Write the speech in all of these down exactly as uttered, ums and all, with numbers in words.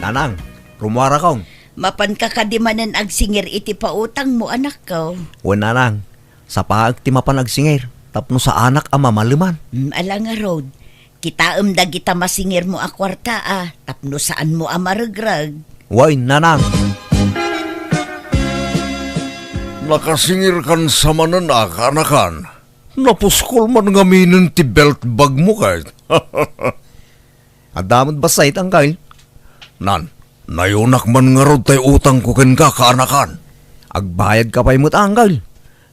Nanang, rummuarakon. Mapanka kadi manen agsingir iti pautangmo, anakko? Wen, nanang. Sapaek ti mapan agsingir, tapno saanak a mamaleman. Hmm, ala ngarud. Kitaem dagita masingirmo a kuarta a, tapno saanmo a maregreg. Wen, nanang. Nakasingirkan sa manen a, kaanakan. Napuskol man ngaminen ti belt bagmo ket. Adda met bassit, angkel. Nan, nayunak man ngarud tay utangko kenka, kaanakan. Agbayadka pay met, angkel.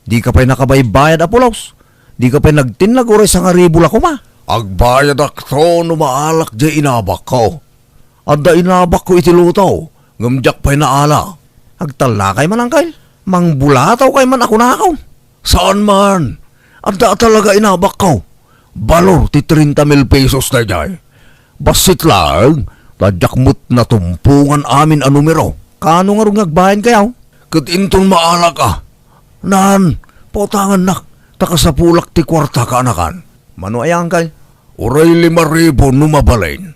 Dika pay nakabaybayad a pulos. Dika pay nagtinnag uray sangaribu la koma. Agbayadakto no maalak diay inabakko. Adda inabakko iti luto, ngem diak pay naala. Agtallakay man, angkel. Mangbulatawkay man a kunakon. Saan man. Adda talaga inabakko. Balor ti treinta mil pesos daydiay. Bassit laeng, ta diak met natumpongan amin a numero. Kaano ngarud nga agbayadkayo? Ket inton maalak a. Nan, pautangannak, ta kasapulak ti kuarta, kaanakan. Mano aya, angkel? Uray lima ribu no mabalin.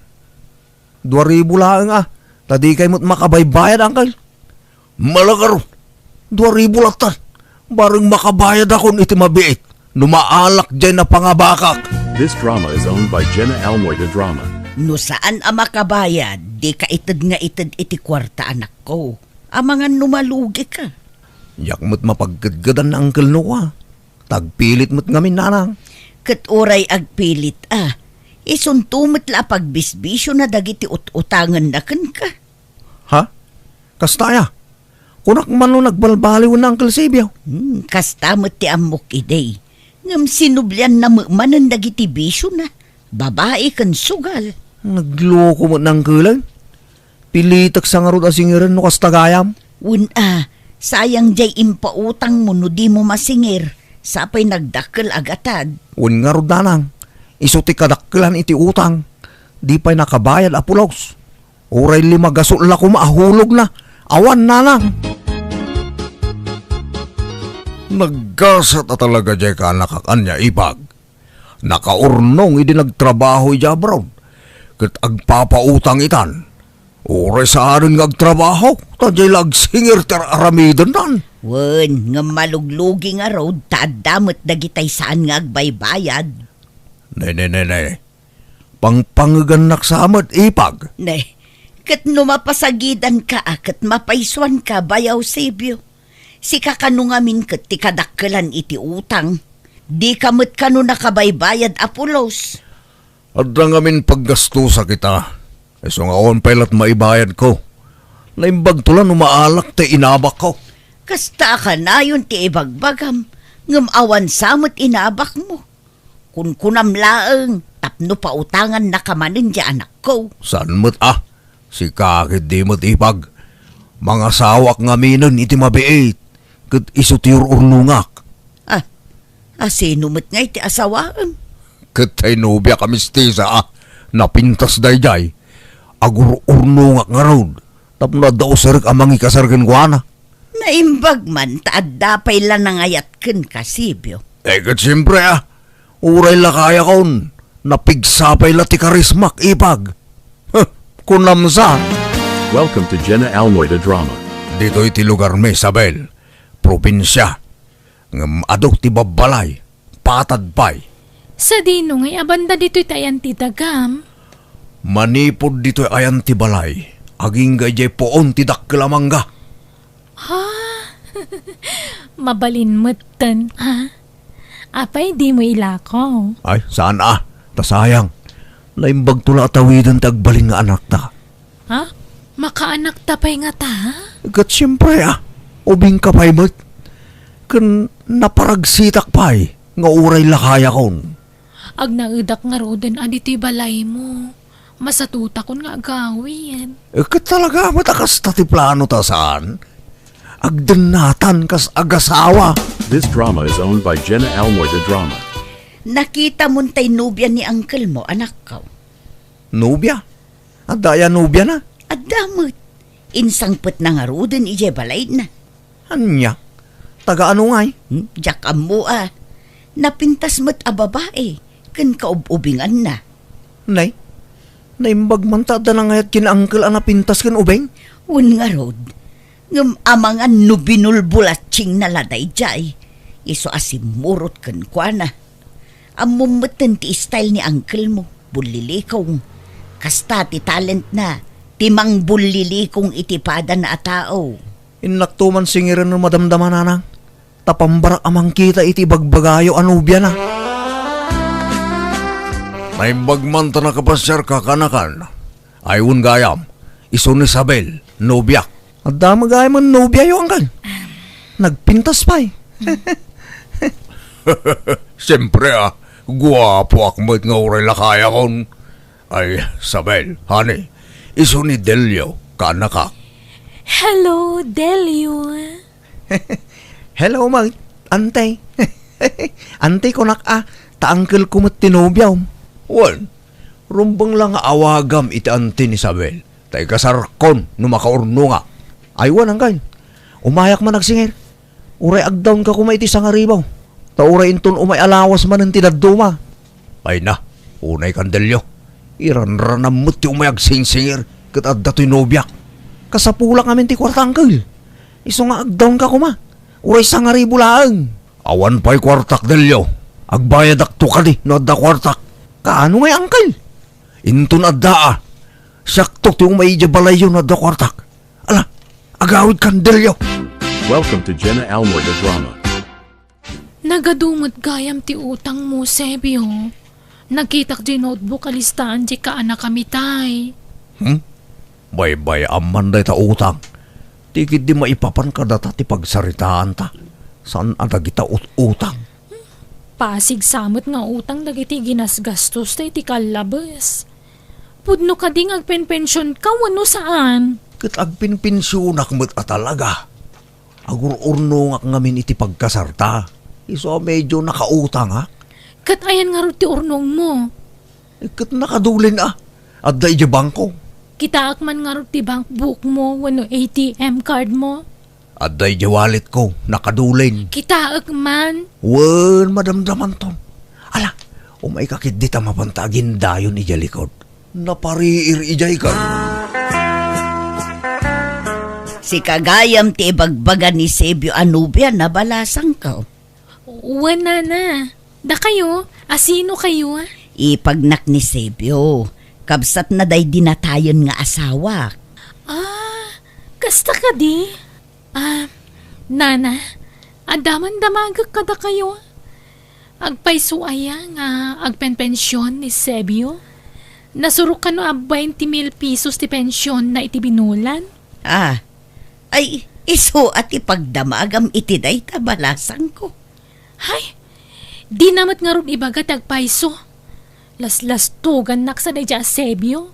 Dua ribu laeng a, ta dikay met makabaybayad, angkel. Malagaro, dua ribu latta. Bareng makabayadakon iti mabiit no maalak diay napangabakak. This drama is owned by Jenna Almoy de Drama. No saan a makabayad, dika ited nga ited iti kuarta, anakko. Amangan no malugika. Diak met mapagkedkedan, Uncle Noah. Ta agpilit met ngamin, nanang. Ket uray agpilit a, isunto met la a pagbisbisiona dagiti ut-utangenna kenka. Ha? Kasta aya? Kunak man no nagbalbaliw ni Uncle Sibio. Hmm, kasta met ti ammok idi. Ngem sinublianna met manen dagiti bisiona, babai ken sugal. Nagloko met ni Uncle. Pilitek sa ngarud a singiren no kasta gayam. Wen a, sayang diay impautangmo no dimo masingir. Sapay nagdakkel a gatad. Wen ngarud, nanang, isu ti kadakkelan iti utang. Di pay nakabayad a pulos. Uray lima gasut la koma a hulogna. Awan, nanang. Naggasat a talaga diay kaanakak ania, Ipag. Nakaurnong idi nagtrabaho idiay abroad, ket agpapautang itan. Uray saanen nga agtrabaho, ta diay la agsingir ti ar-aramidennan. Wen, ngem maluglugi ngarud ta adda met dagitay saan nga agbaybayad. Ne, ne, ne, ne. Pangpangegannak sa met, Ipag. Ne, ket no mapasagidanka a ket mapaysuanka, Bayaw Sibio. Sika kano ngamin ket ti kadakkelan iti utang. Dika met kano nakabaybayad a pulos. Adda ngamin paggastosak ita. Isu nga awan pay lat maibayadko. Naimbagto la no maalak ti inabakko. Kasta a kanayon ti ibagbagam, ngem awan sa met inabakmo. Kunkunam laeng tapno pautangannaka manen ti anakko. Saan met a? Sika ket di met, Ipag. Mangasawak ngaminen iti mabiit, ket isu ti ur-urnongak. Ah, asino met ngay ti asawaem? Ket tay nobiak a mistisa a napintas daydiay. Agur-urnongak ngarud tapno adda userek a mangikasar kenkuana. Naimbag man ta adda pay la nangayat kenka, Sibio. Eh, ket siempre, ah. Uray la kayakon, napigsa pay la ti karismak, Ipag. Huh, kunam sa. Welcome to Jenna Almoy the Drama. Ditoy ti lugarmi, Isabel. Probinsia. Ngem adu ti babbalay. Patad pay. Sadino ngay a banda ditoy ti ayan ti dagam? Manipud ditoy ayan ti balay, agingga idiay puon ti dakkel a mangga. Ha? Mabalin metten, ha? Apay dimo ilako? Ay, saan a. Ta sayang. Naimbagto la a tawiden ti agbalin nga anakta. Ha? Makaanakta pay ngata? Ket siempre a, ubingka pay met. Ken naparagsitak pay nga uray la kayakon. Agnaedak ngaruden a ditoy balaymo. Masatotakon nga agawid. Eh, ket talaga met a kasta ti plano ta saan? Agdennatan kas agasawa. This drama is owned by Jenna Almoy the Drama. Nakitamon tay nobia ni uncle mo, anakko? Nobia? Adda aya nobiana? Adda met. Insangpetna ngaruden idiay balayna. Ania? Taga ano ngay? Hmm, diak ammo a. Napintas met a babai ken kaub-ubinganna. Nay, Naimbag man ta adda nangayat ken uncle a napintas ken ubing? Wen ngarud, ngem amangan no binulbulatsingna la daydiay, isu a simmurot kenkuana. Ammom metten ti style ni uncle mo, bullilikong. Kasta ti talentna, ti mangbullilikong iti padana a tao. Innakto man singiren no madamdama, nanang, ta pambarak a mangkita iti ibagbagayo a nobiana. Naimbag man ta nakapasiarka, kaanakan. Ay, wen gayam, isu ni Isabel, nobiak. Adda met gayam a nobiayo, uncle. Nagpintas pay. Siempre, a, guapoak met nga uray lakayakon. Ay, Isabel, honey, isu ni Delio, kaanakak. Hello, Delio. Hello, Mang. Ante. Ante, kunak a, ta uncle ko met ti nobiam. Wen, rumbeng la nga awagam iti ante ni Isabel, ta ikasarkon no makaurnongak. Ay, wen, uncle. Umayak man agsingir. Uray agdawnka koma iti sangaribaw. Ta uray inton umay a lawas manen ti dadduma. Ay na, unay kan Delio. Iranranam met ti umay agsingsingir ket adda toy nobiak. Kasapulak ngamin ti kuarta, uncle. Isu nga agdawnka koma. Uray sangaribu laeng. Awan pay kuartak, Delio. Agbayadakto kadi no adda kuartak. Kaano ngay, uncle? Inton adda a, siakto ti umay idiay balayyo no adda kuartak. Ala, agawid kan Delio. Welcome to Jenna Almoy the Drama. Nagadu met gayam ti utangmo, Sebio. Nakitak diay notebook a listaan ti kaanakami tay. Hmm? Baybay-am man dayta utang. Ti ketdi maipapan kadata ti pagsaritaanta. Saan a dagita ut-utang. Pasig sa met nga utang dagiti ginasgastosta iti kallabes. Pudno kadi nga agpenpensionka wenno saan? Ket agpenpensionak met a talaga. Agur-urnongak ngamin iti pagkasarta. Isu a medio nakautangak. Ket ayan ngarud ti urnongmo? Eh, ket nakadulen a. Adda idiay bangko. Kitaek man ngarud ti bank bookmo wenno A T M cardmo? Adda idiay walletko, nakadulen. Kitaek man. Wen, madamdamanton. Ala, umayka ketdi ta mapanta agindayon idiay likod. Napariir idiay kan. Sika gayam ti ibagbaga ni Sebio a nobiana, balasangko. Wen, nana. Dakayo, a sino kayo? Ipagnak ni Sebio. Kabsatna daydi natayen nga asawak. Ah, kasta kadi? Ah, nana, adda man damagek kadakayo. Agpayso aya nga agpenpension ni Sebio? Nasurok kano a bainte mil pesos ti pensionna iti binulan? Ah, ay, isu a ti pagdamagam iti dayta, balasangko. Hay, dina met ngarud ibaga ti agpayso. Laslastugannak sa daydiay a Sebio.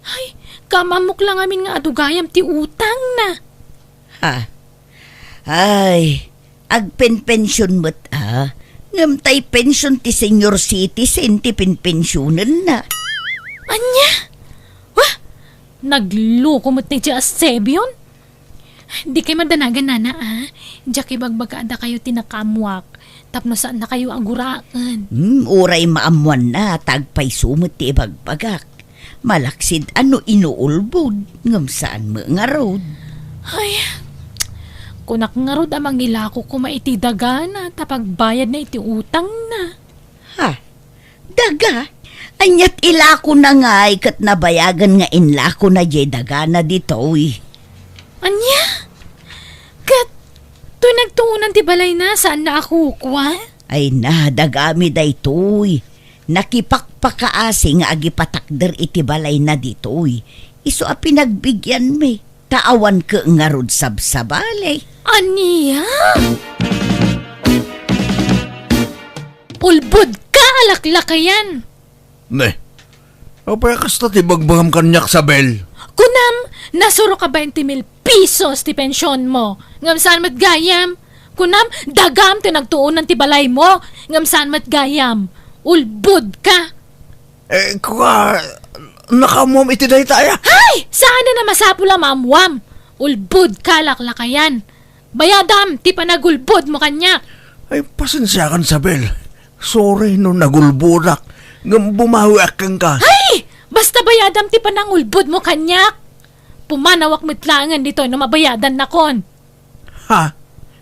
Hay, kaam-ammok la ngamin nga adu gayam ti utangna. Ha? Ay, agpenpension met a. Ngem tay pension ti senior citizen ti penpensionenna. Ania? Wah! Nagloko met daydiay a Sebion. Dikay madanagan, nana, a. Diak ibagbaga a dakayo ti nakaammoak tapno saannakayo a guraen. Hmm, uray maammoanna ta agpayso met ti ibagbagak. Malaksid a no inuulbod, ngem saan met ngarud. Ay, kunak ngarud a mangilako koma iti dagana ta pagbayadna iti utangna. Ha? Daga? Ania't ilakona ngay ket nabayagen nga inlakona diay dagana ditoy? Ania? Ket toy nagtuonan ti balayna, saanna a kukua? Ay na, dagami daytoy. Nakipakpakaasi nga agipatakder iti balayna ditoy. Isu a pinagbigianmi. Ta awan ket ngarud sabsabali. Ania? Ulbod ka a laklakayan! Ne, apay a kasta ti bagbagam kaniak, Sabel? Kunam, nasurok a bainte mil pesos ti pensionmo. Ngem saan met gayam? Kunam, dagam ti nagtuonan ti balaymo. Ngem saan met gayam? Ulbod ka! Eh, kua, nakaammoam iti dayta aya? Hay! Saanen a masapul a maammoam. Ulbod ka, laklakayan. Bayadam ti panagulbodmo kaniak. Ay, pasensiakan, Sabel. Sorry no nagulbodak. Ngem bumawiak kenka. Hay! Basta bayadam ti panangulbodmo kaniak. Pumanawak met laengen ditoy no mabayadannakon. Ha?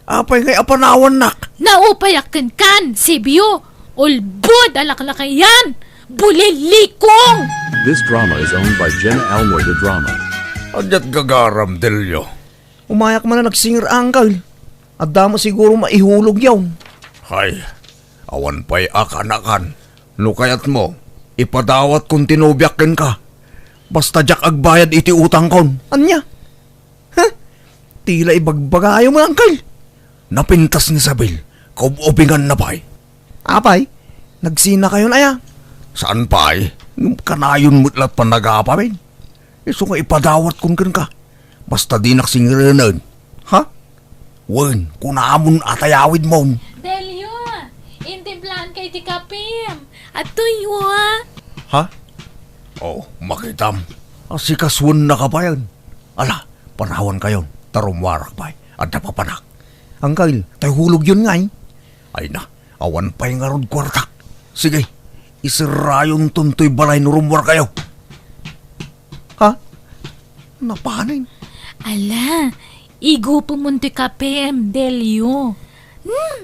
Apay ngay a panawannak? Naupayak kenkan, Sibio. Ulbod a laklakayan. Bulilikong! This drama is owned by Jenna Almoy de Drama. Aniat gagaram, Delio? Umayak man a nagsinger, Uncle. Adda met siguro maihulogyo. Hay, awan pay a kaanakan. No kayatmo, ipadawatkon ti nobiak kenka. Basta diak agbayad iti utangkon. Ania? Huh? Tila ibagbagayo met, Uncle. Napintas ni Isabel. Kaub-ubinganna pay. Apay? Nagsinakayon aya? Saan pay? Ngem kanayon met la't panagapamin. Isu nga ipadawatkon kenka. Basta dinak singerenen. Ha? Wen, kunamon a tayawidmon. Delio, intimplaanka iti kapim. Adtoy, wa. Ha? Oh, makitam. Asikasuennaka payen. Ala, panawankayon, ta rummuarak pay. Adda papanak. Uncle, tay hulogyon ngay. Ay na, awan pay ngarud kuartak. Sige, iserrayonton toy balay no rummuarkayo. Ha? Napanen? Ala, igupemon toy kapim, Delio. Hmm,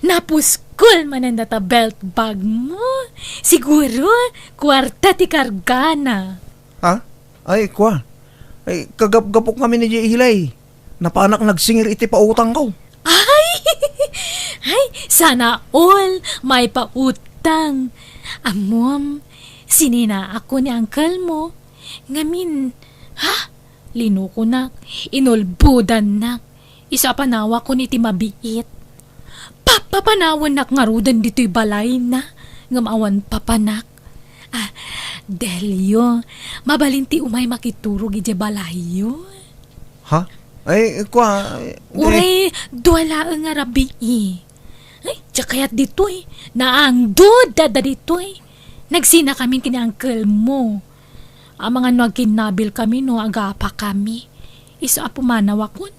napuskol manen data belt bag mo. Siguro, kuarta ti kargana. Ha? Ay, kua. Ay, kagapgapok ngamin idiay ilay. Napanak nagsinger iti pautangko. Ay! Ay, sana all maipautang. Ammom, sininaakon ni uncle mo. Ngamin, ha? Linukonak, inulbodannak. Isu a panawakon iti mabiit. Papapanawannak ngaruden ditoy balayna, ngem awan papanak. Ah, Delio, mabalin ti umay makiturog idiay balayyo. Ha? Ay, kua, eh, uray, dua laeng a rabii. Ay, diak kayat ditoy. Naangdod dada ditoy. Nagsinakamin ken ni uncle mo. Amangan no agkinnabilkami no agapakami. Isu a pumanawakon.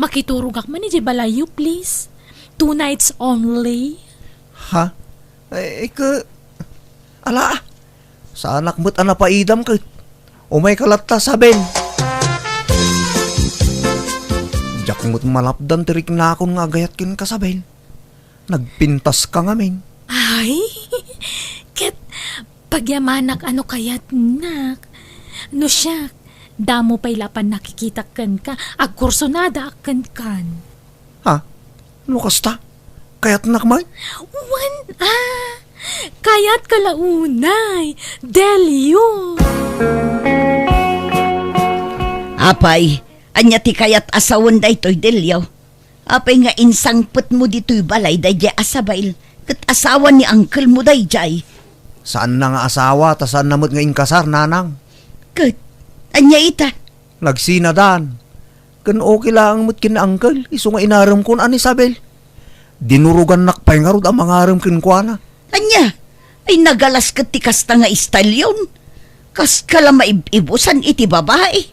Makiturogak man idiay balayyo, please. Two nights only. Ha? Ay, ke, ala, saanak met a napaidam ket. Umayka latta, Isabel. Diak met malapdan ti riknakon nga agayat kenka, Isabel. Nagpintaska ngamin. Ay, ket pagyamanak a no kayatnak. No siak, damo pay la a pannakikitak kenka, agkursunadaak kenkan. Ha? No kasta? Kayatnak man? Wen a! Kayatka la unay, Delio! Apay, ania ti kayat a sawen daytoy, Delio? Apay nga insangpetmo ditoy balay daydiay a Isabel ket asawa ni uncle mo daydiay? Saanna nga asawa, ta saanna met nga inkasar, nanang. Ket, ania ita? Nagsinadan. Ken okay laeng met ken ni uncle, isu nga inaremkon a ni Isabel. Dinurogannak pay ngarud a mangarem kenkuana. Ania? Ay, nagalas ket ti kasta nga istalyon. Kaska la maib-ibusan iti babai.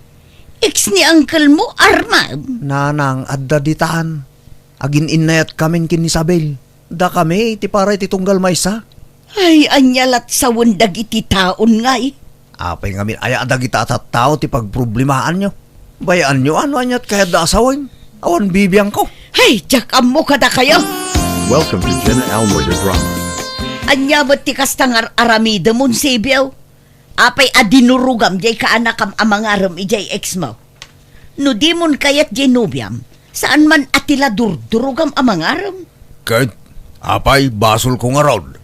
Ex ni uncle mo, Arman. Nanang, adda ditan. Agin-innayatkamin ken ni Isabel. Dakami ti para iti tunggal maysa. Ay, ania lat sawen dagiti taon ngay? Apay ngamin aya dagita a tattao ti pagproblemaanyo? Bayaanyo a no aniat kayatda a sawen? Awan bibiangko. Hay, diak ammo kadakayo. Welcome to Jenna Almoy the Drama. Ania met ti kasta nga ar-aramidemon, Sibio? Apay a dinurogam diay kaanakam a mangarem idiay ex mo? No dimon kayat diay nobiam, saan man a ti la durdurogam a mangarem? Ket, apay, basolko ngarud.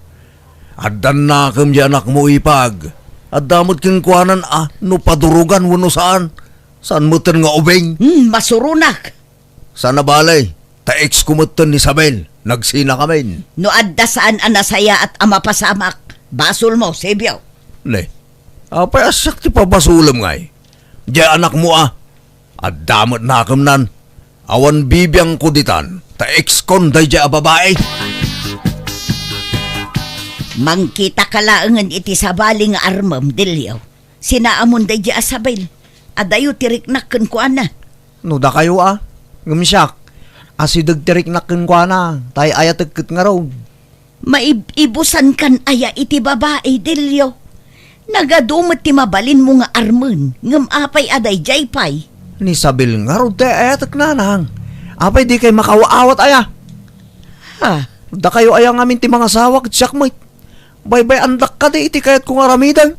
Addannakem diay anakmo, ipag. Adda met kenkuanan a no padurogan wenno saan. Saan metten nga ubing? Hmm, masuronak. Saan a bale, ta ex ko metten ni Isabel, nagsinakamin. No adda saan a nasayaat a mapasamak, basolmo, Sibio. Ne, apay a siak ti pabasolem ngay? Diay anakmo a, adda met nakemnan. Awan bibiangko ditan, ta ex kon daydiay a babai. Mangkitaka laengen iti sabali nga armem, Delio. Sinaamon daydiay a Isabel. Adayo ti riknak kenkuana. No dakayo a, ngem siak, asideg ti riknak kenkuana, ta ay-ayatek ket ngarud. Maib-ibusankan aya iti babai, Delio? Nagadu met ti mabalinmo nga armen, ngem apay a daydiay pay? Ni Isabel ngarud ti ay-ayatek, nanang. Apay dikay makaawat aya? Ha? Dakayo aya ngamin ti mangasawa ket siak met. Baybay-andak kadi iti kayatko nga aramiden.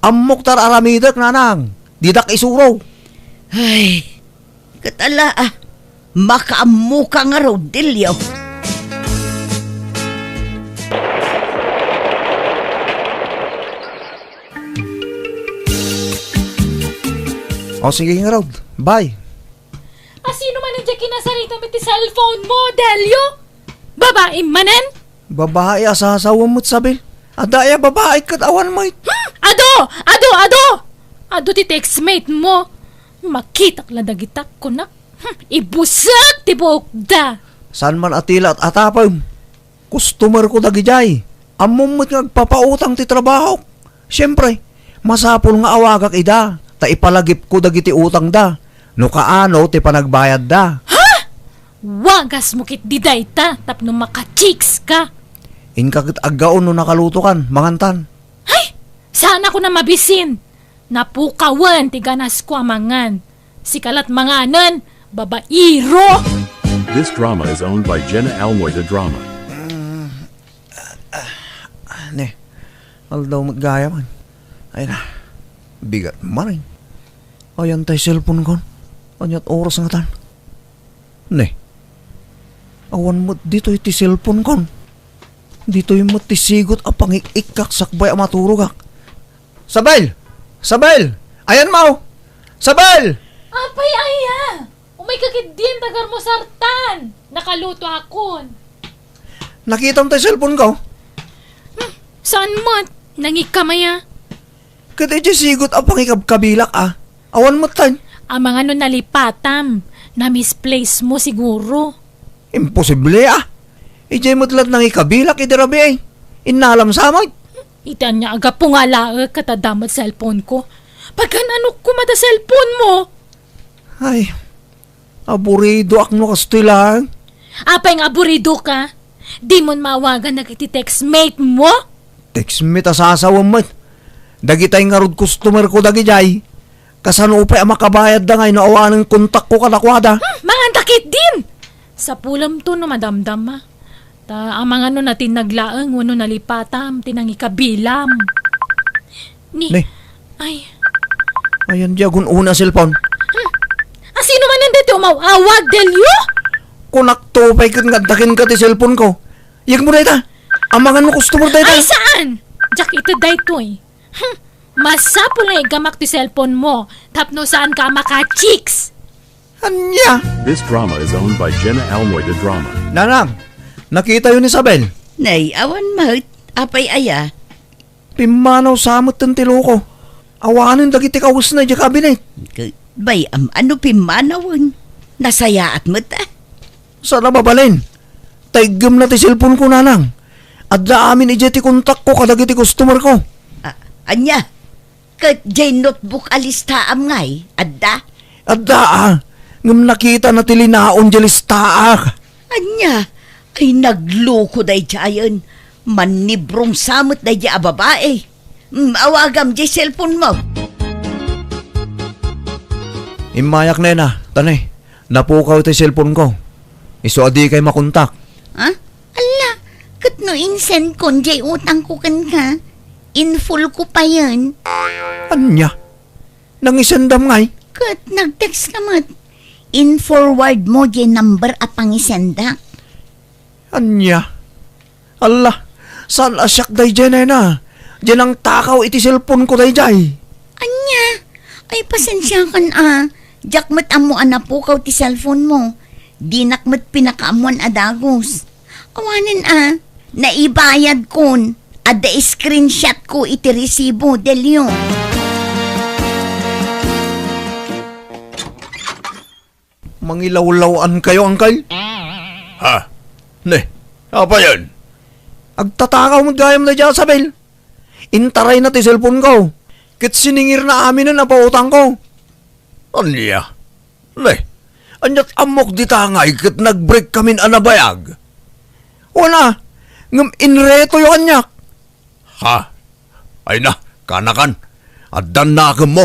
Ammok ta ar-aramidek, nanang. Didak isuro. Ay, ket ala, ah, makaammoka ngarud, Delio. O, sige ngarud. Bye. Asino man diay kinasaritam iti cellphone mo, Delio? Babaim manen? Babai a sasawem met, Isabel. Adda aya babai ket awan met. Hmm? Adu! Adu! Adu! Adu ti textmate mo. Makitak la dagita, kunak. Hmm, ibusek ti buokda. Saan man a tila at atapem. Customer ko dagidiay. Ammom met nga agpapautang ti trabahok. Siempre, masapul nga awagak ida, ta ipalagipko dagiti utangda. No kaano ti panagbayadda. Ha? Wagasmo ketdi dayta tapno maka-chicks ka. Inka ket aggaon no nakalutokan, mangantan. Hay! Saanakon a mabisin. Napukawen ti ganasko a mangan. Sika la't manganen, babaero! This drama is owned by Jenna Almoy de Drama. Ne, aldaw met gayam. Ay na, bigat man, eh. Ayan tay cellphone kon. Ania't oras ngatan? Ne, awan met ditoy ti cellphone kon. Ditoy met ti sigot a pangik-ikkak sakbay a maturogak. Isabel! Isabel! Ayanmo! Isabel! Apay aya? Umayka ketdin, tagarmo sartan! Nakalutoakon. Nakitam tay cellphone ko? Hmm, saan met? Nangikam aya? Ket idiay sigot a pangikabkabilak, a. Awan met tay. Amangan no nalipatam. Na-misplace mo siguro. Imposible, a. Idiay met la't nangikabilak idi rabii. Innalam sa met. Iti ania a gapu nga alaek ket adda met cellphone ko. Pagan-anok koma ta cellphone mo? Ay, aburidoak no kastoy laeng. Apay nga aburidoka? Dimon maawagan dagiti textmate mo? Textmate a sasawem met. Dagitay ngarud customer ko dagidiay. Kasano pay a makabayadda ngay no awanen kontakko kadakuada? Hmm, manganta ketdin! Sapulemto no madamdama. Ta amangan no natinnag laeng wenno nalipatam ti nangikabilam. Ni, Ne. Ay. Ayan di agun-una a cellphone. Hmm. Asino manen daytoy umaw-awag, Delio? Kunakto pay ket nga adda kenka ti cellphone ko. Yegmo dayta. Amangan no customer dayta. Ay, saan? Diak ita daytoy. Hmm. Masapul nga iggamak ti cellphone mo tapno saanka a maka-chicks. Ania? This drama is owned by Jenna Almoy de Drama. Nanang, nakitayo ni Isabel? Nay, awan met. Apay aya? Pimmanaw sa metten ti loko. Awanen dagiti kawesna idiay kabinet. K-, bay-am, ano pimmanawen? Nasayaat met, a. Saan a mabalin? Ta iggemna ti cellphone ko, nanang. Adda amin idiay ti kontakko kadagiti customer ko. A-, ania? Ket diay notebook a listaam ngay, adda? Adda, a. Ngem nakitana ti linaon diay listaak. Ania? Ay, nagloko daydiayen. Mannibrong sa met daydiay a babai. Mm, awagam diay cellphone mo. Immayak, nena. Ta ne, napukaw ti cellphone ko. Isu a dikay makontak. Ha? Alla, ket no insend kon diay utang ko kenka, in full ko payen. Ania? Nangisendam ngay? Ket nag-text ka met. In-forward mo diay number a pangisendak. Ania? Alla, saan a siak daydiay, nena? Diay nangtakaw iti cellphone ko daydiay. Ania? Ay, pasensiakan a. Diak met ammo a napukaw ti cellphone mo. Dinak met pinakaammoan a dagus. Awanen a, naibayad kon. Adda screenshot ko iti resibo, Delio. Mangilawlaw-an kayo, angkel? Ha? Ne, apayen? Agtatakaw met gayam daydiay a Isabel. Intarayna ti cellphone ko. Ket siningirna aminen a pautang ko. Ania? Ne, ania't ammok dita ngay ket nag-break kamin a nabayag? Wen a, ngem inretoyo kaniak. Ha? Ay na, Kanakan, addan nakemmo.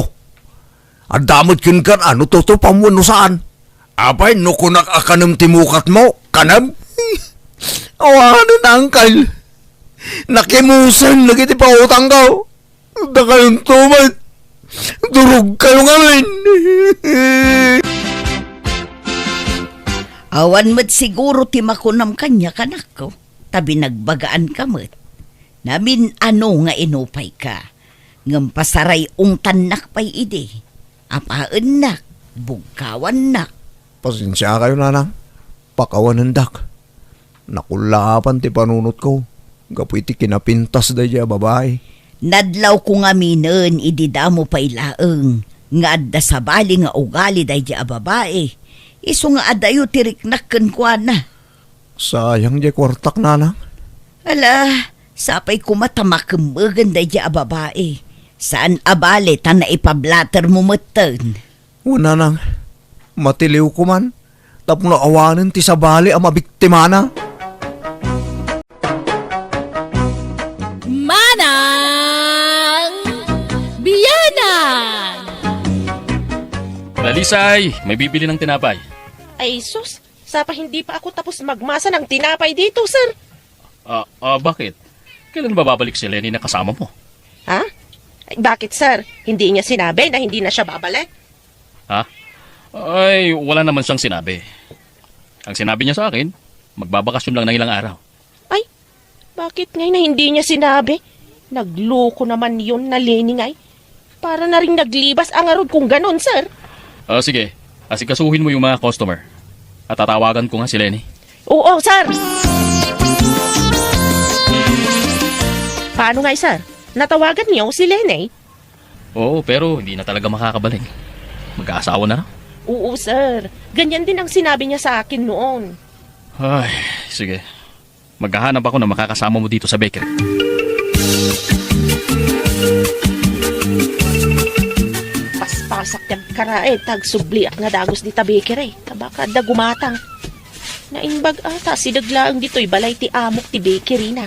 Adda met kenka no tutupam wenno saan. Apay, no kunak a kanem ti mukatmo, kanem? Awanen, Angkel. Nakimusen dagiti pautangko. Dakayonto met. Durogkayo ngamin. Awan met siguro ti makunam kaniak, anakko, ta binagbagaanka met. Namin-ano nga inupayka, ngem pasaray-ungtannak pay idi. Apaennak, bugkawannak. Pasensiakayo, nanang. Pakawanendak. Nakullaapan ti panunotko gapu iti kinapintas daydiay a babai. Nadlawko ngaminen idi damo pay laeng nga adda sabali nga ugali daydiay a babai, isu nga adayo ti riknak kenkuana. Sayang diay kuartak, nanang. Ala, sapay koma ta makemmegen daydiay a babai. Saan a bale ta naipablatermo metten. Wen, nanang, matiliwko man tapno awanen ti sabali a mabiktimana. Manang Bianang! Dalisay, may bibili ng tinapay. Ay, sus! Sapa hindi pa ako tapos magmasa ng tinapay dito, sir. Ah, ah, bakit? Kailan ba babalik si Lenny na kasama mo? Ha? Ay, bakit, sir? Hindi niya sinabi na hindi na siya babalik? Ha? Ay, wala naman siyang sinabi. Ang sinabi niya sa akin, magbabakasyon lang ng ilang araw. Ay, bakit ngay na hindi niya sinabi? Nagloko naman yon na Lenny ngay. Para na ring naglibas ang arod kung ganon, sir. Ah, sige. Asikasuhin mo yung mga customer. At tatawagan ko nga si Lenny. Oo, sir. Paano ngay, sir? Natawagan niyo si Lenny? Oo, pero hindi na talaga makakabalik. Mag-aasawa na raw. Oo, sir. Ganyan din ang sinabi niya sa akin noon. Ay, sige. Maghahanap ako ng makakasama mo dito sa bakery. Paspasak ti agkaraed, ta agsubliak nga dagus dita bakery. Ta baka adda gumatang. Naimbag a ta asideg laeng ditoy balay ti amok ti bakery na.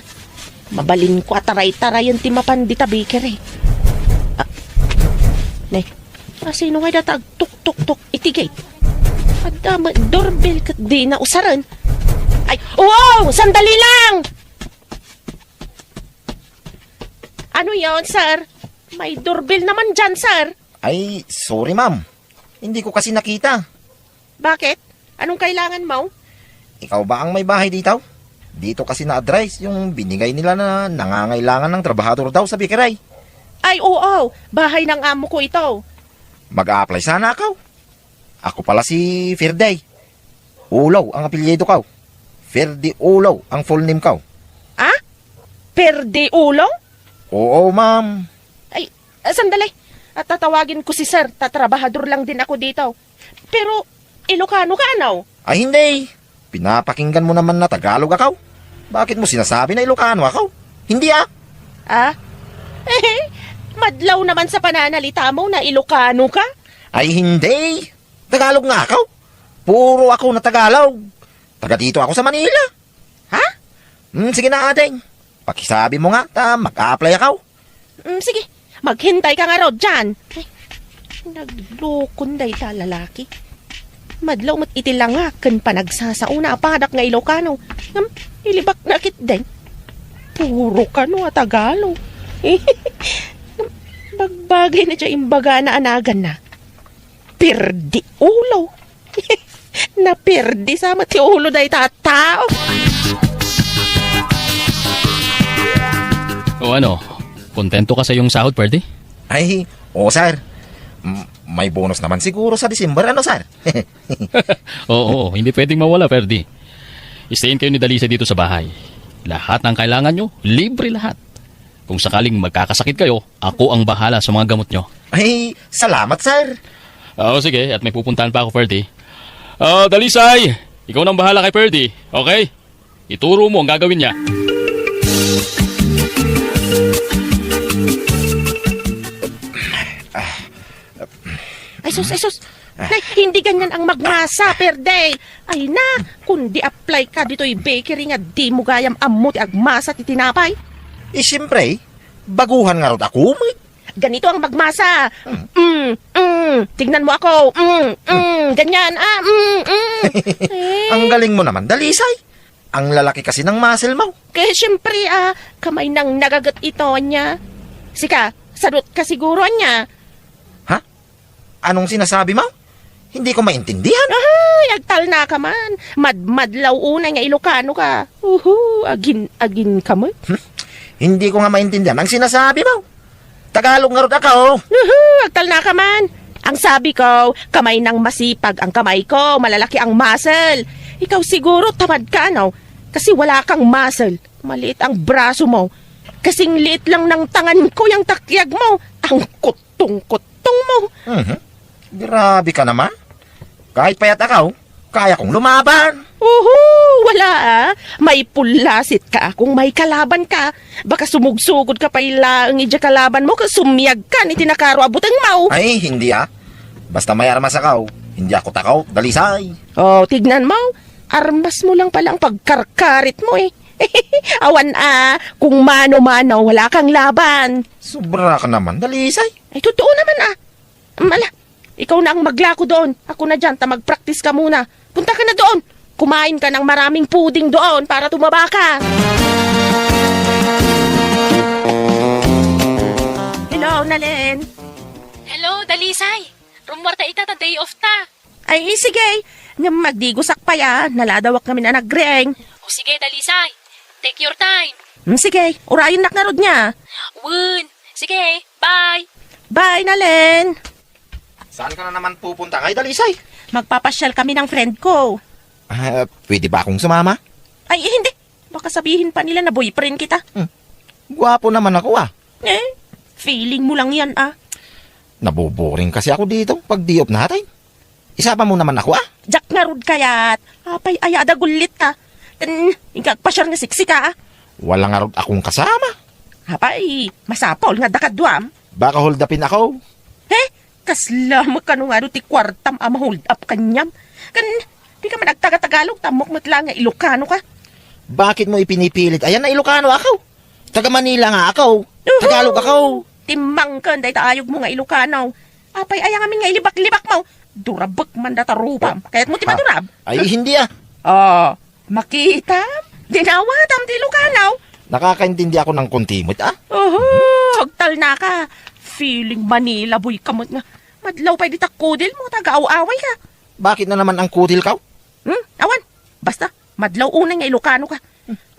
Mabalinko a taray-tarayen ti mapan dita bakery. Ah, nay, asino ngay data agtuktuktok iti gate? Adda met doorbell ket dina usaren. Ay, wow! Sandali lang! Ano yon, sir? May doorbell naman diyan, sir. Ay, sorry, ma'am. Hindi ko kasi nakita. Bakit? Anong kailangan mo? Ikaw ba ang may bahay dito? Dito kasi na-advertise yung binigay nila na nangangailangan ng trabahador daw sa bakery. Ay, oo. Bahay ng amo ko ito. Mag-a-apply sana ako. Ako pala si Ferdy. Ulo ang apelyido ko. Ferdy Ulo ang full name ko. Ah? Ferdy Ulo? Oo, ma'am. Ay, ah, sandali. At tatawagin ko si sir. Tatrabahador lang din ako dito. Pero, Ilocano ka, ano? Ay, hindi. Pinapakinggan mo naman na Tagalog ako. Bakit mo sinasabi na Ilocano ako? Hindi, ah. Ah? Madlaw naman sa pananalita mo na Ilocano ka? Ay, hindi. Tagalog nga ako. Puro ako na Tagalog. Taga dito ako sa Manila. Ha? Hmm, sige na, ading. Pakisabi mo nga, ta mag-a-apply ako. Mm, sige, maghintay ka nga rod dyan. Ay, naglokon dayta lalaki. Madlaw met iti langak ken panagsasao na a padak nga Ilocano. Ngem, ilibak na ketdin. Puro kano a Tagalog. Bagbagay na dya imbagana a naganna. Perdi ulo. Naperdi sa met ti ulo dayta a tao. O ano, kontento ka sa iyong sahod, Perdi? Ay, oo, sir. M-, may bonus naman siguro sa December, ano, sir? Oo, hindi pwedeng mawala, Perdi. Stayin kayo ni Dalisa dito sa bahay. Lahat ng kailangan nyo, libre lahat. Kung sakaling magkakasakit kayo, ako ang bahala sa mga gamot nyo. Ay, salamat, sir. Oo, sige, at may pupuntahan pa ako, Ferdy. Ah, Dalisay, ikaw nang bahala kay Ferdy, okay? Ituro mo ang gagawin niya. Ay, sus, ay, sus. Ah. Nay, hindi ganyan ang magmasa, Ferdy. Ay na, kundi apply ka ditoy bakery nga di mo gayam ammo ti agmasa ti tinapay. Eh, siyempre, baguhan nga rod ako, may Ganito ang magmasa. Mm, mm. Tignan mo ako. Mm, mm. Ganyan. Ah, mm, mm. Eh. Ang galing mo naman, Dalisay. Ang lalaki kasi ng muscle mo. Kaya siyempre, ah, kamay nang nagagat ito, anya. Sika, sadot ka siguro, anya. Ha? Anong sinasabi mo? Hindi ko maintindihan. Ay, agtalna ka man. Madmadlaw unay nga Ilocano ka. Uhu, agin, agin ka man. Hmm? Hindi ko nga maintindihan ang sinasabi mo. Tagalog ngarud ako. Uhu, agtalna ka man. Ang sabi ko, kamay nang masipag ang kamay ko, malalaki ang muscle. Ikaw siguro, tamad ka, ano? Kasi wala kang muscle. Maliit ang braso mo. Kasing liit lang ng tangan ko yung takyag mo. Ang kutong-kutong mo. Mhm. Grabe ka naman. Kahit payat ako, kaya kong lumaban. Uhu, wala ah. May pulasit ka kung may kalaban ka. Baka sumugsugod ka pa ila ang idya kalaban mo, kasumyag ka ni tinakaro abuteng mo. Ay, hindi ah. Basta may armas ako, hindi ako takaw, Dalisay. Oh, tignan mo. Armas mo lang pala ang pagkarkarit mo eh. Awan ah, kung mano-mano, wala kang laban. Sobra ka naman, Dalisay. Ay, totoo naman ah. Mala, ikaw na ang maglako doon. Ako na dyan, ta mag-practice ka muna. Punta ka na doon. Kumain ka ng maraming puding doon para tumaba ka. Hello, Nalen. Hello, Dalisay. Rummuar ta ita ta day off ta. Ay, sige. Ngem agdigusak pay a, naladawak ngamin a nagreng. O sige, Dalisay. Take your time. Hmm, sige, urayennak ngarud nia. Wen. Sige, bye. Bye, Nalen. Saan ka na naman pupunta ngay, Dalisay? Magpapasyal kami ng friend ko. Ah, pwede ba akong sumama? Ay, hindi. Baka sabihin pa nila na boyfriend kita. Hmm. Guwapo naman ako, ah. Eh, feeling mo lang yan, ah. Naboboring kasi ako dito pag day off natin. Isama mo naman ako, ah. Diak ngarud kayat. Apay aya a dagullit ka. Ken, inka agpasyar nga siksi ka, ah. Wala ngarud akong kasama. Apay, masapul nga adda kaduam. Baka hold upin ako. He? Kasla met kano nga adu ti kuartam a ma-hold up kaniam? Ken, dika man agtaga-Tagalog, ta ammok met laeng nga Ilokano ka. Bakit mo ipinipilit? Ayan na Ilokano ako. Taga Manila nga ako. Uhu! Tagalog ako. Timmangken dayta ayogmo nga Ilokano. Apay aya ngamin nga ilibak-libak mo? Durabek man data rupam. Kayatmo ti madurab? Ay, hindi ah. Oh, makita? Dinawatam ti Ilokano. Nakakaintindi ako ng konti met, ah. Oho, agtalna ka. Feeling Manila boy ka met nga. Madlaw pay dita kudil mo, taga-aw-away ka. Bakit na naman ang kudil ka? Hmm? Awan. Basta, madlaw unay nga Ilokano ka.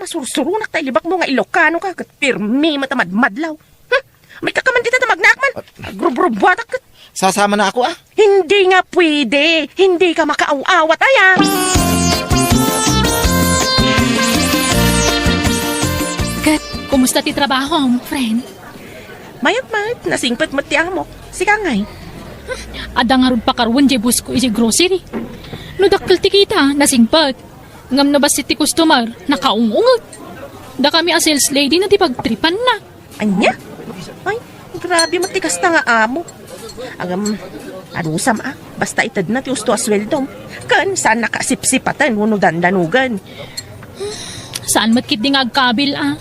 Masursuronak ta ilibak mo nga Ilokano ka, ket pirmi met a madmadlaw. Hmm? May ka man dita ta magnaak man. Agrubrubuatak ket. Sasama na ako, ah. Hindi nga pwede. Hindi ka makaaw-awat, aya. Ket, kumusta ti trabahom, friend? Mayat met, nasingpet met ti amok. Sika ngay? Adda ngarud pakaruan jay boss ko ijay grocery. No dakkel ti kita, nasingpet. Ngem no bassit ti customer, nakaung-unget. Dakami a sales lady na ti pagtripanna. Ania? Ay, grabe met ti kasta nga amo. Agam, adusam a, basta itedna ti usto a sueldom. Ken, saannak a sipsipaten wenno dandanogen. Saan met ketdi nga agkabil a.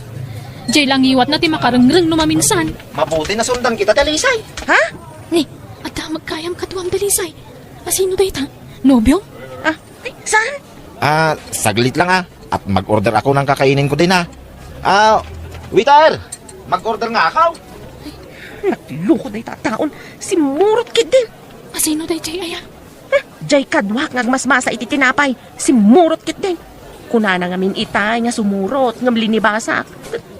Jay la ngiwatna ti makarengreng no maminsan. Mabuti nasundan kita, Dalisay. Ha? Ni, adda met gayam kaduam, Dalisay. Asino dayta? Nobiom? Ah, ay, saan? Ah, saglit lang, ah. At mag-order ako ng kakainin ko din, ah. Ah, waiter! Mag-order nga ako. Nagloko dayta a taon. Simmurot ketdin. Asino dayjay aya? Hmm, jay kaduak nga agmasmasa iti tinapay. Simmurot ketdin. Kunana ngamin itay nga sumurot ngem linibasak.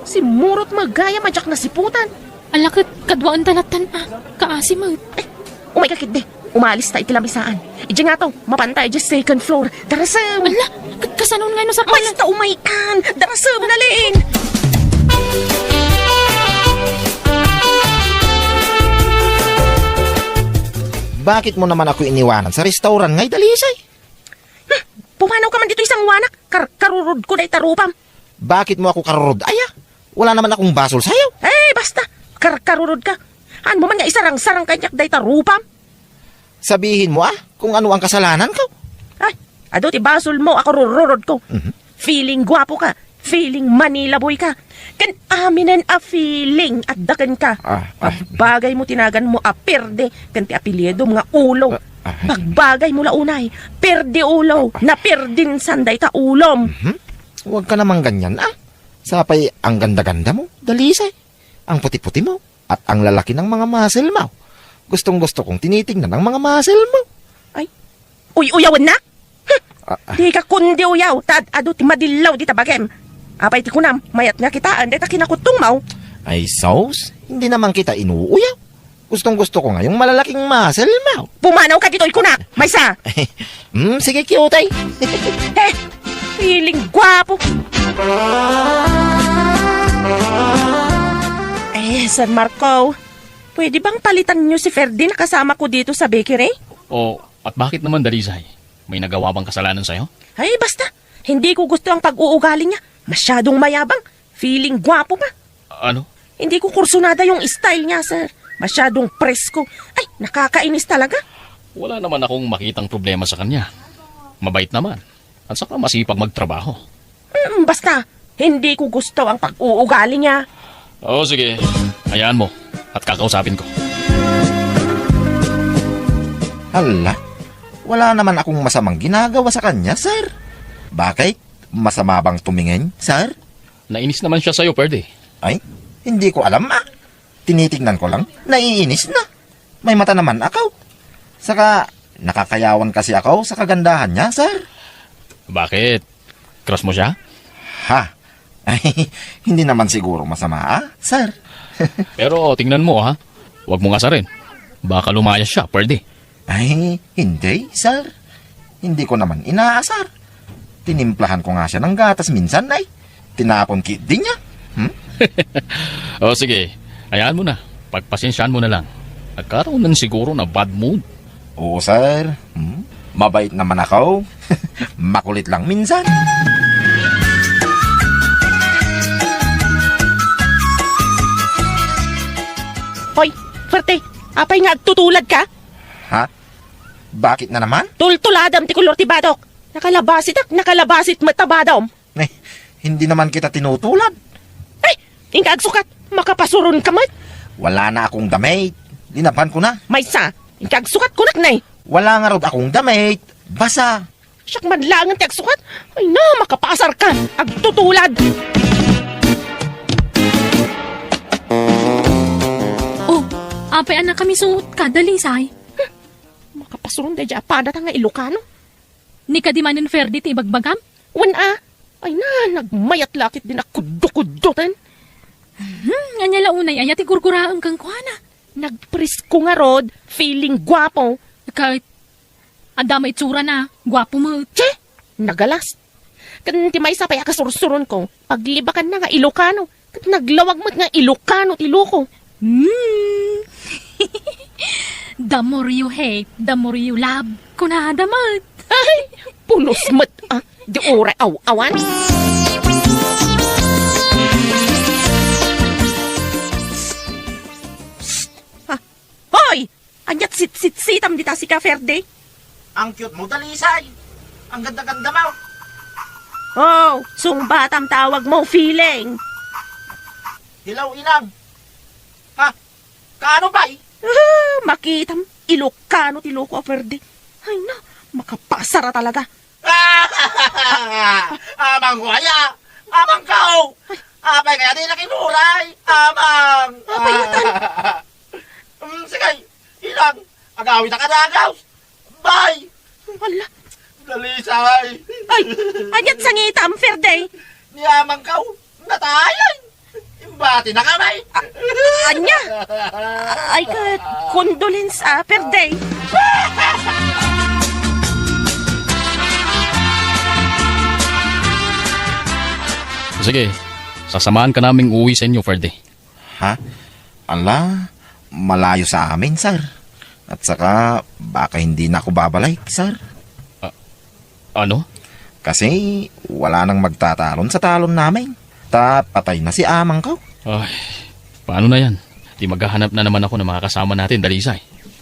Simmurot met gayam a diak nasiputan. Ala ket kaduaenta lattan a kaasi met. Eh, umayka ketdi. Umalista iti lamisaan. Idiay ngato, mapanta idiay second floor. Darasem! Ala, ka-, kasano ngay no sapay? Basta umaykan! Darasem, Nalen! Bakit mo naman ako iniwanan sa restaurant ngay, Dalisay? Hmm, pumanaw ka man ditoy sangoanak. Kar-, karurodko dayta rupam. Bakit mo ako karurod? Aya, wala naman akong basol sayo. Eh, basta. Kar-, karurodka. Haan mo man nga isarang-sarang kaniak dayta rupam? Sabihin mo, ah, kung ano ang kasalanan ko. Ay, adu ti basol mo, ako rurodko. Mhm. Feeling guwapo ka. feeling Manila boy ka. Ken aminen a feeling adda kenka. Ah, ah. Bagbagay mo ti naganmo a Perde ken ti apeliedom nga Ulo. Ah, ah. Bagbagay mo la unay. Perde ulo, naperdinsan dayta ulom. Mhm. Huwag ka naman ganyan, ah. Sapay ang ganda-ganda mo, Dalisay. Ang puti-puti mo, at ang lalaki ng mga muscle mo. Gustong-gusto kong tinitingnan ang mga muscle mo. Ay, uy-uyawen na? Huh! Ah, ah. Di ka kundi uyaw, ta ad-adu ti madillaw dita bagim. Apay ti kunam, mayat nga kitaen dayta kinakutongmo? Ay, sus, hindi naman kita inuuyaw. Gustong-gusto ko nga yung malalaking muscle mo. Pumanaw ka ditoy kunak, maysa. Hmm, sige, cute ay. Eh, feeling gwapo. Eh, Sir Marco, pwede bang palitan niyo si Ferdy na kasama ko dito sa bakery? O, at bakit naman, Dalisay? May nagawa bang kasalanan sa'yo? Ay, basta. Hindi ko gusto ang pag-uugali niya. Masyadong mayabang. Feeling gwapo pa. Ano? Hindi ko kursunada yung style niya, sir. Masyadong presko. Ay, nakakainis talaga. Wala naman akong makitang problema sa kanya. Mabait naman. At saka masipag magtrabaho. Mm, basta, hindi ko gusto ang pag-uugali niya. Oo, sige. Hayaan mo. At kakausapin ko. Hala, wala naman akong masamang ginagawa sa kanya, sir. Bakit? Masama bang tumingin, sir? Nainis naman siya sa'yo, Perde. Ay, hindi ko alam, ah. Tinitingnan ko lang, naiinis na. May mata naman ako. Saka, nakakayawan kasi ako sa kagandahan niya, sir. Bakit? Crush mo siya? Ha? Ay, hindi naman siguro masama, ah, sir. Pero tingnan mo, ha? Huwag mong asarin. Baka lumayas siya, Perde. Ay, hindi, sir. Hindi ko naman inaasar. Tinimplahan ko nga siya ng gatas minsan, ay. Tinapon kit din niya. Hmm? O sige, hayaan mo na. Pagpasensyahan mo na lang. Nagkaroon lang siguro na bad mood. Oo, sir. Hmm? Mabait naman ako. Makulit lang minsan. Hoy, Ferte, apay nga agtutulad ka? Ha? Bakit na naman? Tultuladam ti kolor ti badok. Nakalabasit ak, nakalabasit met a badom. Eh, hindi naman kita tinutulad. Ay, inka agsukat, makapasuron ka met. Wala na akong damit. Linabhan ko na. Maysa, inka agsukat kunak na eh. Wala nga rod akong damit. Basa. Siak man langen ti agsukat. Ay na, makapasar ka. Agtutulad. Oh, apay a nakamisuot ka, Dalisay? Makapasuron daydiay a padata nga Ilocano. Ni kadi manen Ferdy ti ibagbagam? Wen a. Ay na, nagmayat la ket di nakuddo-kuddoten. Hmm, ania la unay aya ti gurguraem kenkuana? Nagpresko ngarud, feeling guapo. Ket, adda met itsurana, guapo met. Che! Nagalas. Ken ti maysa pay a kasursuronko, paglibakanna nga Ilocano. Ket naglawag met nga Ilocano ti loko. Hmm. The more you hate, the more you love. Kunada met. Ay, pulos met, ah. Di uray aw-awan. Ha? Hoy! Ania't sitsitsitam dita sika, Ferdy? Ang cute mo, Dalisay. Ang ganda-ganda mo. Oh, sungbatam tawag mo, feeling. Hello, Inang. Ha? Kaano pay? Ah, makitam, Ilocano ti loko a Ferdy. Ay na, makapasar a talaga. Amang ko aya! Amang ko! Apay kaya di nakinuray? Amang! Apay atan? Mm, sige, Inang, agawid a kadagaw. Bye! Ala. Dalisay. Ay, ania't sangitam, Ferdy? Ni amang ko, natayan. Imbati na kami. A-, ania? Ay, ket, condolence, ah, Ferdy. Sige, sasamahan ka naming uwi sa inyo, Ferdy. Ha? Ala, malayo sa amin, sir. At saka, baka hindi na ako babalik, sir. Ah, ano? Kasi wala nang magtatalon sa talon namin. Ta patay na si amang ko. Ay, paano na yan? Di maghahanap na naman ako ng mga kasama natin, Dalisay.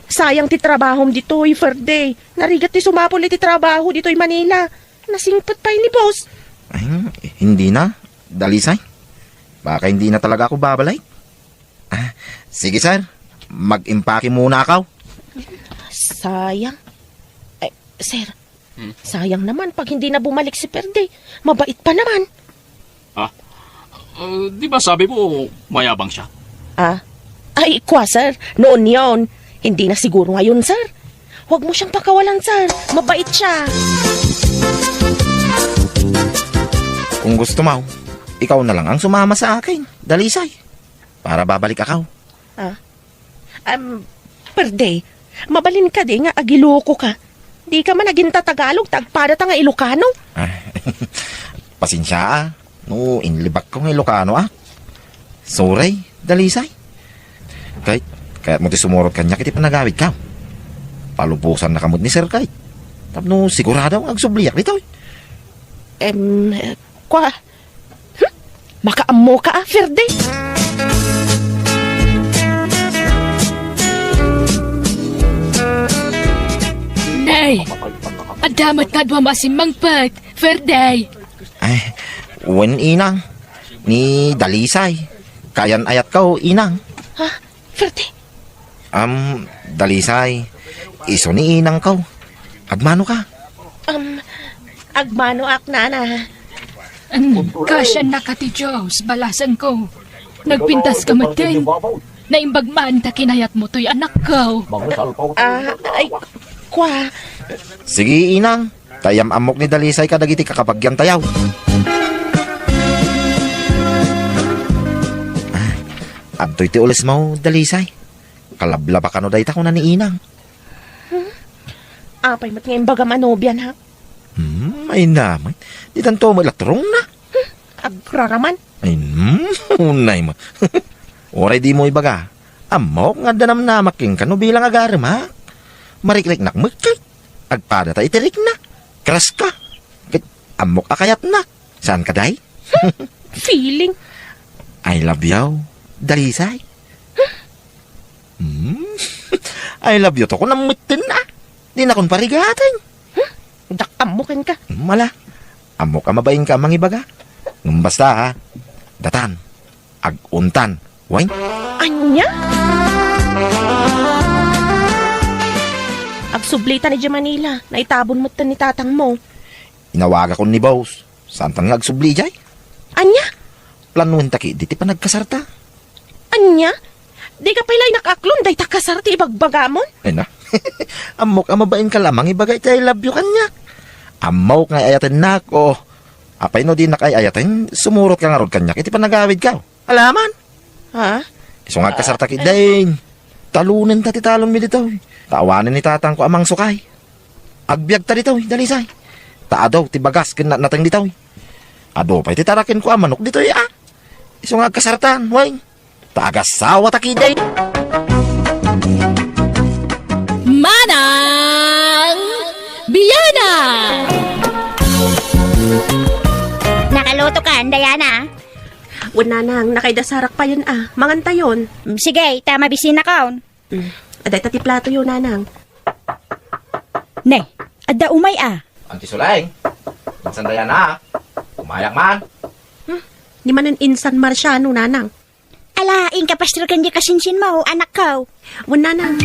Sayang ti trabahom ditoy, Ferdy. Narigat ti sumapul iti trabaho ditoy Manila. Nasingpet pay ni boss. Ay, hindi na. Dalisay, baka hindi na talaga ako babalik. Ah, sige, sir. Mag-impake muna ako. Sayang. Eh, sir, Hmm? Sayang naman pag hindi na bumalik si Perde. Mabait pa naman. Ah, uh, di ba sabi mo mayabang siya? Ah? Ay, kwa, sir. Noon yon. Hindi na siguro ngayon, sir. Huwag mo siyang pakawalan, sir. Mabait siya. Kung gusto mo, ikaw na lang ang sumama sa akin, Dalisay. Para babalik ako. Ah? Um, Perde, mabalin ka di nga agiloko ka. Di ka man agin-Tagalog, ta agpada ta nga Ilocano. Ah, pasensya, ah. No, inlibak ko nga Ilocano, ah. Sorry, Dalisay. Kay, kayat mo ti sumurot kaniak iti panagawid ka. Palubosan na kamot ni Sir Kay. Tapno sigurado nga agsubliak ditoy. Em, kwa, Hmm? Makaammo ka, ah, Ferde? Nay! Adda met kadua masimmangpet, Ferde! Ay, wen, inang. Ni Dalisay. Kayan-ayat ka, o, inang. Ha? Ferde? Am, Dalisay, isu ni inangko. Agmano ka? Am, agmano ak, nana. Am, kasiannaka ti Dios, balasangko. Nagpintas ka metten. Naimbag man ta kinayatmo toy anakko. Ah, ay, kwa. Sige, inang. Ta iyam-ammok ni Dalisay kadagiti kakabagiantayo. Ah, adtoy ti ulesmo, Dalisay. Kalablaba kano dayta, kuna ni inang. Hmm? Apay met nga imbagam a nobiana? Hmm, ay naman. Ditanto met latrongna. Hmm, agraraman. Ay, hmm, unay mo. Uray dimo ibaga. Ammok nga adda namnamak kenka no bilang agaremak. Marikriknak met ket. Agpada ta iti rikna. Crush ka. Ket ammok a kayatnak. Saan ka, day? Feeling. I love you, Dalisay. Hmm? I love you to, kunam metten, ah. Dinakon parigaten. Hmm? Diak ammo kenka. Hmm, ala. Ammok a mabainka a mangibaga. Ngem basta, ha. Datan. Aguntan. Wen? Ania? Agsublita idiay Manila. Naitabon metten ni tatangmo. Inawagakon ni boss. Saantan nga agsubli idiay? Ania? Planoenta ketdi ti panagkasarta. Ania? Dika pay la inakaklon dayta kasar ti ibagbagamon? Ay na. Ammok a mabainka la a mangibaga iti I love you kaniak. Ammok nga ay-ayatennak, o. Apay no dinak ay-ayaten, sumurotka ngarud kaniak iti panagawidko. Alaman? Ha? Isu nga agkasarta ketdin. Talonenta ti talonmi ditoy. Ta awanen ni tatangko a mangsukay. Agbiagta ditoy, Dalisay. Ta adu ti bagas ken natnateng ditoy. Adu pay ti tarakenko a manok ditoy, a. Isu nga agkasartan, wen. Ta agasawata ketdin. Manang Biana! Nakaluto kan, Diana? Wen, nanang, nakaidasarak payen a. Mangantayon. Mm, sige, ta mabisinakon. Mm. Adda ita ti platoyo, nanang. Ne, adda umay a. Anti Suleng. Insan, Diana, a. Umayak man. Hmm? Di manen insan Marciano, nanang. Ala, inka pastor ken di kasinsinmo, anakko. Wen, nanang.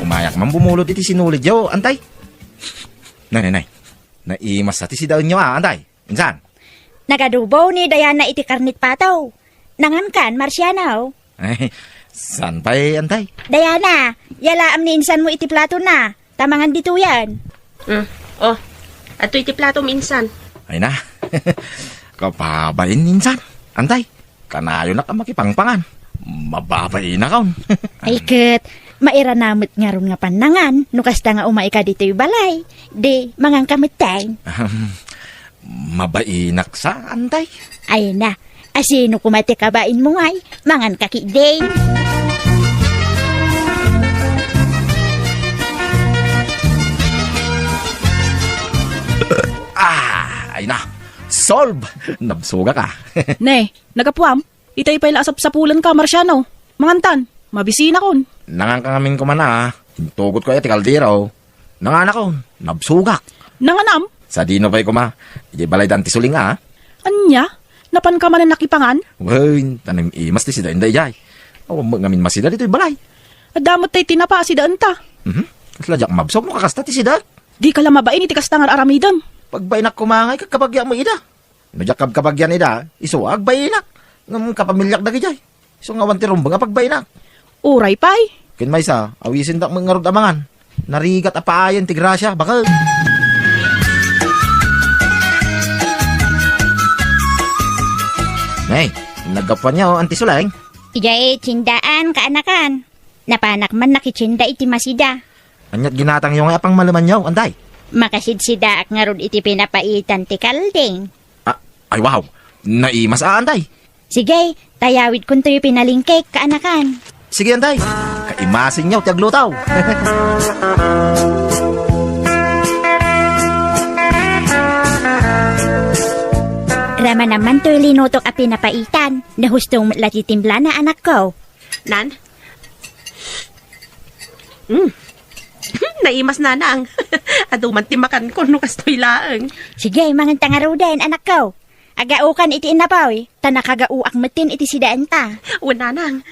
Umayak man bumulod iti sinulidyo, antay. Nay, nay, nay. Naimassa ti sidaenyo a, antay. Insan? Nagadubo ni Diana iti karnit pato. Nangankan, Marciano. Ay, saan pay, antay? Diana, yalaam ni insanmo iti platona. Ta mangan ditoyen. Mm. Oh, adtoy iti platom, insan. Ay na. Kapabain, insan. Antay, kanayonak a makipangpangan. Mababainak, on. Ay ket, mairana met ngarud nga pannangan, no kasta nga umayka ditoy balay. Di, manganka metten. Ahem. Mabainak sa, antay? Ay na, asino koma ti kabainmo ngay? Manganka ketdin. Ah, ay na. Solve! Nabsogak a. Ne, nagapuam? Itay pay la a sapsapulanka, Marciano. Mangantan, mabisinakon. Nanganka ngamin koma a. Intugotko aya ti kaldero. Nanganakon, nabsogak. Nanganam? Sadino pay koma? Idiay balayda Anti Suling a? Ania? Napanka manen nakipangan? Wen, ta naimas ti sidaenda idiay. Awan met ngamin masida ditoy balay. Adda met tay tinapa a sidaenta. Mhm. Kasla diak mabsog no kakasta ti sidaek. Dika la mabain iti kasta nga ar-aramidem. Pagbainak koma ngay, kakabagyak met ida. No diak kabkabagian ida, isu a agbainak. Ngem kapamiliak dagidiay. Isu nga awan ti rumbeng a pagbainak. Uray pay. Ken maysa, awisendak met ngarud a mangan. Narigat a paayen ti grasia, baket. Nay, naggapuanyo, Anti Suleng? Idiay tiendaan, kaanakan. Napanak man nakitienda iti masida. Aniat ginatangyo nga apang malemanyo, Anti? Makasidsidaak ngarud iti pinapaitan ti kalding. Ah, ay wow! Naimas a, Anti. Sige, tayawidkontoy pinalingkek, kaanakan. Sige, Anti. Kaimasenyo ti agluto. Rama naman toy linutok a pinapaitan. Nahustong met la ti timplana, anakko. Nan? Mm. Naimas, nanang. Adu man ti makanko no kastoy laeng. Sige, manganta ngaruden, anakko. Agaokan iti innapoy, ta nakagaoak metten iti sidaenta. Wen, nanang.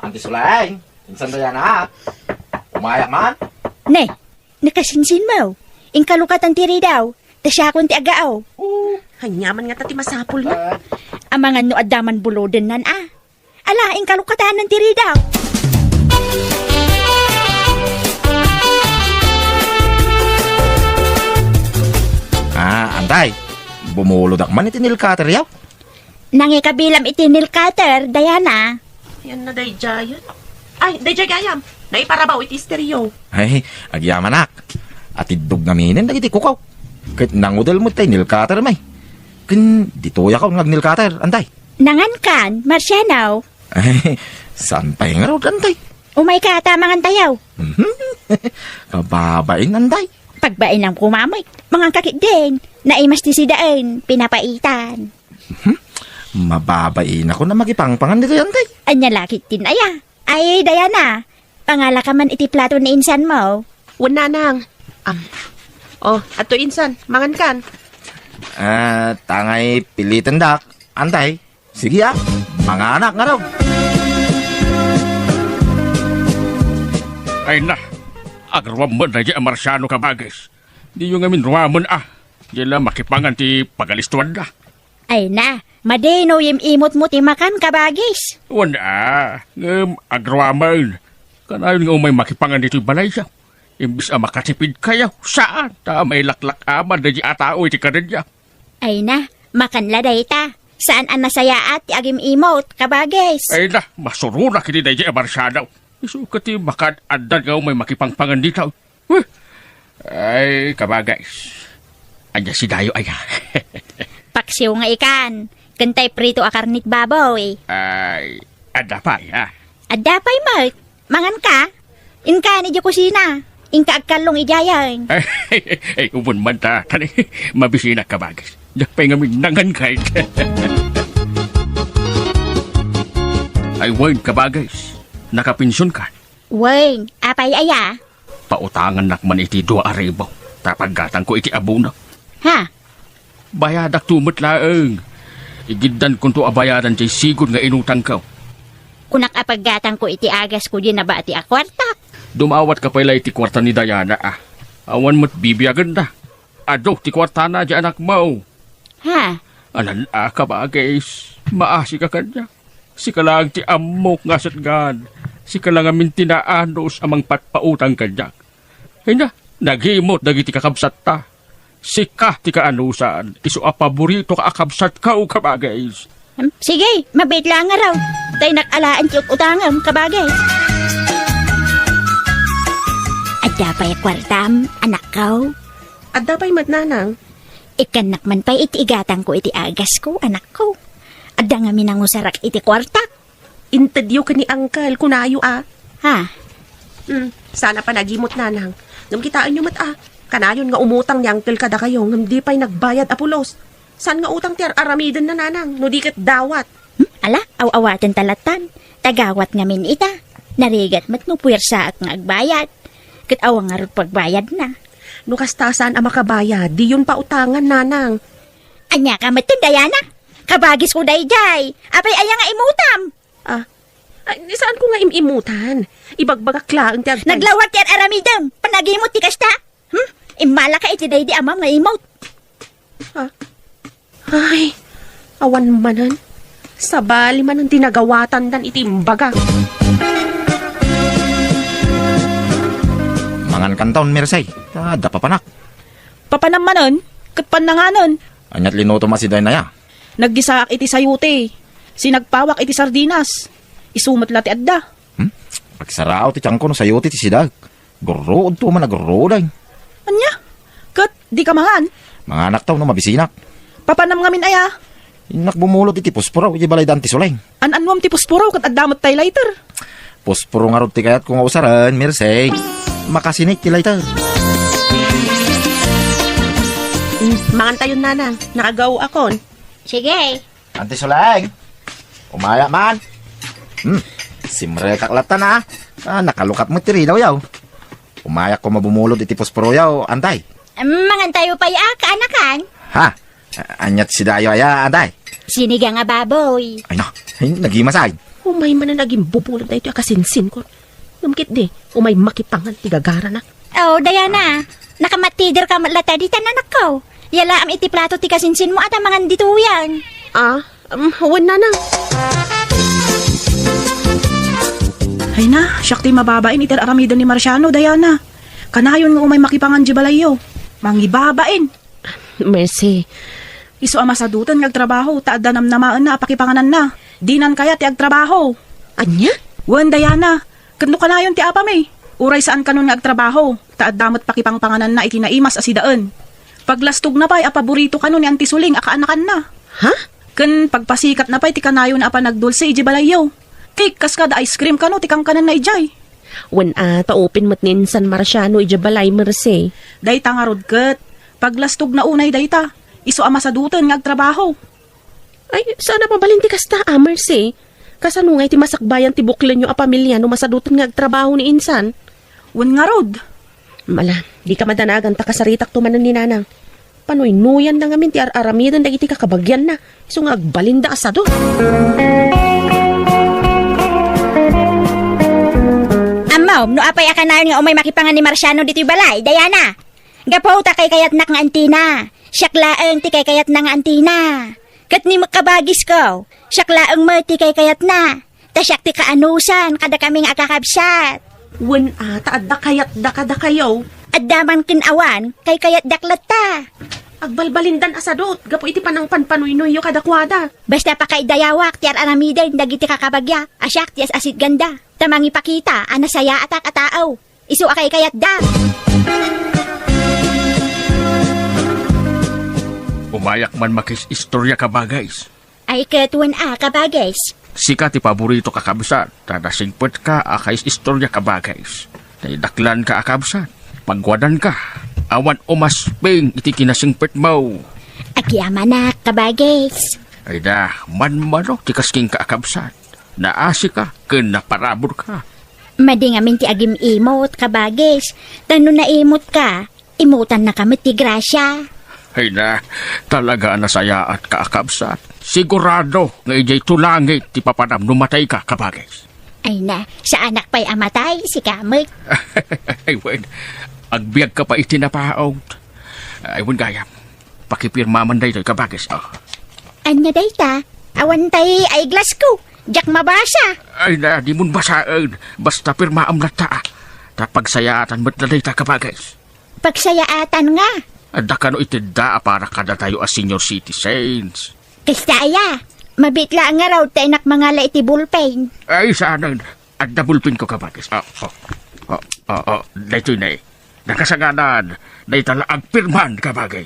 Anti Suleng, insan Diana? Umayak man? Ne, nakasinsinmo. Inkalukatan ti ridaw, ta siakon ti agao. Oh. Ania man ngata ti masapulna? Ah. Amangan no adda man bulodennan a. Ala, inkalukatanan ti ridaw. Ah, Anti. Bumulodak man iti nail cutteryo. Nangikabilam iti nail cutter, Diana. Yan na, daydiay. Ay, daydiay gayam. Naiparabaw iti esteryo. Ay, agyamanak. Atiddog ngaminen dagiti kukaw. Ket nangudel met tay nail cutter, may. Ken ditoyak nga ag-nail cutter, Anti. Nangankan, Marciano? Ay, saan pay ngarud, Anti? Umayka ta mangantayo. Mhm. Kababain, Anti. Pagbainam koma met, manganka ketdin. Naimas ti sidaen, pinapaitan. Mhm. Mababainakon a makipangpangan ditoy, Anti. Ania la ketdin aya? Ay, Diana, pangalaka man iti plato ni insanmo. Wen, nanang. Am. Oh, adtoy insan, mangankan. Ah, ta ngay pilitendak, Anti. Sige, ah, manganak ngarud. Ay na, agruam met daydiay a Marciano, kabagis. Diyo ngamin ruamen a. Diay la makipangan ti pagalistuanda. Ay na, madi no yim-imotmo ti makan, kabagis. Wen a, ngem agraman. Kanayon nga umay makipangan ditoy balayyo. Imbes a makatipidkayo, saan, ta mailaklak-aman daydiay a tao iti kadenyo. Ay na, makan la dayta. Saan a nasayaat ti agim-imot, kabagis. Ay na, masuronak iti daydiay a Marciano. Isu ket ti makaad-addan nga umay makipangpangan ditoy. Huh! Ay, kabagis. Ania sidayo aya? Paksiw nga ikan, ken tay prito a karnit baboy. Ay, adda pay, ha? Adda pay met. Manganka? Inkan idiay kusina. Inka agkallong idiayen. Ay, ay, ay, ubon man ta. Tani, mabisinak, kabagis. Diak pay ngamin nangan kay. Ay, wen, kabagis. Nakapensionka? Wen, apay aya? Pautangannak man iti dua a ribu, ta paggatangko iti abuna. Ha? Bayadakto met laeng. Igiddankonto a bayadan ti sigud nga inutangko. Kunak a paggatangko iti agasko diay nabati a kuartak. Dumawatka pay la iti kuarta ni Diana a. Awan met bibiagenna. Adu ti kuartana diay anakmo. Ha? Anan a, kabagis, maasika kaniak. Sika laeng ti ammok nga asatgan. Sika la ngamin ti naanus a mangpatpautang kaniak. Ay na, nagimot dagiti kakabsatta. Sika ti kaanusan, isu a paboritoka a kabsatko, kabagis. Hmm, sige, mabiit la ngarud. Tay nakalaan ti ut-utangem, kabagis. Adda pay kuartam, anakko? Adda pay met, nanang. Ikkannak man pay iti igatangko iti agasko, anakko. Adda ngamin nangusarak iti kuartak. Intedyo ken ni Uncle, kunayo a. Ha? Hmm, saan a panagimot, nanang. Ngem kitaenyo met a. Kanayon nga umutang ni Uncle kadakayo, ngem di pay nagbayad a pulos. Saan nga utang ti ar-aramidenna, nanang, no di ket dawat? Hmm, ala, aw-awaten ta lattan. Tagawat ngamin ita. Narigat met no puwersaak nga agbayad. Ket awan ngarud pagbayadna. No kasta, saan a makabayad, diyon pautangan, nanang. Ania ka metten, Diana? Kabagisko daydiay. Apay aya nga imutam? Ah, ay, saan ko nga im-imutan? Ibagbagak laeng ti agpay- Naglawag ti ar-aramidem. Panagimot ti kasta? Hmm? Immalaka iti daydi amam nga imot. Ah. Ay, awan manen. Sabali manen ti nagawatandan iti imbaga. Mangan kanton, Merced. Ta, adda papanak. Papanam manen, ket pannanganen. Aniat linutom a sidaen aya? Naggisaak iti sayote. Sinagpawak iti sardinas. Isu met la ti adda. Hmm? Agsaraaw ti tiangko no sayote ti sidaek. Gurruodto man a gurruoday. Ania? Ket di ka mangan? Manganak ta no mabisinak. Papanam ngamin aya? Innak bumulod iti pusporo iti balay da Anti Suleng. An-annuam ti pusporo ket adda met tay lighter? Pusporo ngarud ti kayatko nga usaren, Merced. Makasinik ti lighter. Mm, mangan tayon, nanang. Nakagaw akon. Sige. Anti Suleng, umaya man. Hmm, simrekak latta na. Ah, nakalukat met ti ridaw yaw. Umayak ko mabumulod iti pusporo yaw, antay. Mangan tayo pay a, kaanakan. Ha? A-, aniat sidayo aya, antay? Sinigang a baboy. Ay na, ay, nagimasay. Umay man a nagimbubulod daytoy a kasinsin ko. Ngem ketdi, umay makipangan ti gagarana. Oh, Diana, nakamatider ka met latta ditan, anakko. Yalaam iti plato ti kasinsinmo a ta mangan ditoyen. Ah, um, wen, nanang. Ay na, siak ti mababain iti ar-aramiden ni Marciano, Diana. Kanayon nga umay makipangan di balayyo. Mangibabain. Mercy. Isu a masadoten nga agtrabaho, ta adda namnamaenna a pakipangananna. Dinan kayat ti agtrabaho. Ania? Wen, Diana, ket no kanayon ti apami, uray saan kanon nga agtrabaho, ta adda met pakipangpangananna iti naimas a sidaen. Paglastogna pay a paborito kano ni Auntie Suling a kaanakanna. Ha? Ken pagpasikatna pay ti kanayona a panagdulse iti balayyo. Cake kas kada ice cream kano ti kankananna idiay. Wen a, ta open met ni insan Marciano idiay balay, Mercy. Dayta ngarud ket, paglastogna unay dayta, isu a masadoten nga agtrabaho. Ay, saan a mabalin ti kasta, a, Mercy? Kasano ngay ti masakbayan ti buklenyo a pamilia no masadoten nga agtrabaho ni insan? Wen ngarud. Mala, di ka madanagan ta kasaritakto manen ni Nanang. Panuynoyanna ngamin ti ar-aramiden dagiti kakabagianna, isu nga agbalinda a sadot. Ammom, no apay a kanayon nga umay makipangan ni Marciano ditoy balay, Diana? Gapu ta kaykayatnak nga antina. Siak laeng ti kaykayatna nga antina. Ket ni kabagisko, siak laeng met ti kaykayatna. Ta siak ti kaanusan kadakami nga agkakabsat. Wen a, ta adda kayatda kadakayo. Adda man ken awan, kaykayatdak latta. Agbalbalindan a sadot gapu iti panangpanpanuynoyyo kadakuada. Basta pakaidayawak ti ar-aramiden dagiti kakabagia a siak ti as-asitganda, ta mangipakita a nasayaatak a tao. Isu a kaykayatda. Umayak man makis-istorya, kabagis. Ay, ket wen a, kabagis. Sika ti paborito, kakabsat, ta nasingpetka a kais-istorya, kabagis. Naidaklanka a kabsat, pagwadanka, awan umasping iti kinasingpetmo. Agyamanak, kabagis. Ay da, manmano ti kaskinka a kabsat. Naasika ken naparaburka. Madi ngamin ti agim-imot, kabagis. Ta no naimotka, imutannaka met ti grasia. Ay na, talaga a nasayaatka a kabsat. Sigurado nga idiay to langit ti papanam no matayka, kabagis. Ay na, saanak pay a matay, sika met. Ay wen, agbiagka pay iti napaut. Ay wen gayam, pakipirmaman daytoy, kabagis. Oh. Ania dayta? Awan tay eyeglassko. Diak mabasa. Ay na, dimon basaen. Basta pirmaam latta. Ta pagsayaatan met la dayta, kabagis. Pagsayaatan nga? Adda kano iti da a para kadatayo a senior citizens. Kasta aya? Mabiit laeng ngarud ta innak mangala iti ballpen. Ay, saanen. Adda ballpenko, kabagis. Oh, oh. Oh, oh, oh. Daytoy ne. Nakasanganan. Dayta la agpirman, kabagis.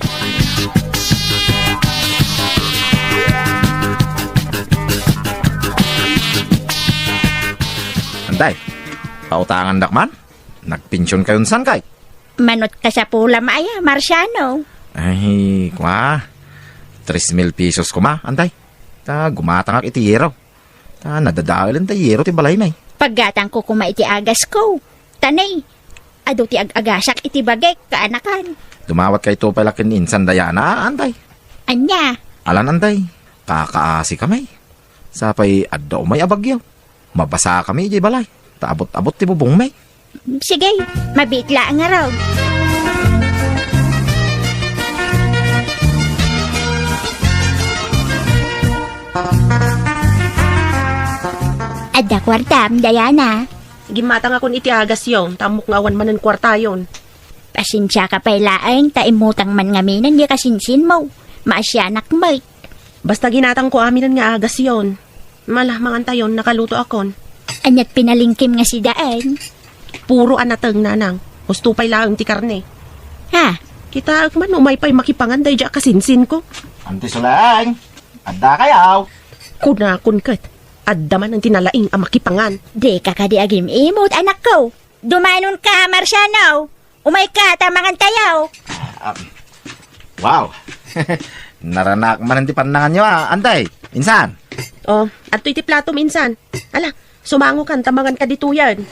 Antay, pautangandak man? Nagpension kayon san kay? Manot ka sapula, maya, Marciano. Ay, kua. Tres mil pesos koma, antay. Ta gumatangak iti yero. Ta nadadaelen ta yero ti balay, may. Paggatangko koma iti agasko. Ta ne, adu ti ag-agasak iti bagik, kaanakan. Dumawatkayto pay la ken ni insan Diana, Anday. Ania? Alan, Anday, kakaasi kami. Sapay adda umay a bagyo. Mabasa kami idiay balay. Ta abot-abot ti bubongmi. Sige, mabiit laeng ngarud. Adda kuartam, Diana? Gimmatangakon iti agasyo, ta ammok nga awan manen kuartayon. Pasensiaka pay laeng, ta immutang man ngamin diay kasinsinmo. Maasianak met. Basta ginatangko aminen nga agasyon. Mala, mangantayon, nakalutoakon. Aniat pinalingkim nga sidaen? Puro a nateng, nanang. Husto pay laeng ti karne. Ha? Kitaek man, umay pay makipangan daydiay a kasinsinko. Anti Suleng, adda kayaw? Kunakon ket, adda man ti nalaing a makipangan. Dika kadi agim-imot, anakko. Dumanonka, Marciano. Umayka, ta mangantayo. Ah, wow. Naranak man ti pannanganyo, ah, Anday. Insan? Oh, adtoy ti platom, insan. Ala, sumangokan ta manganka ditoyen.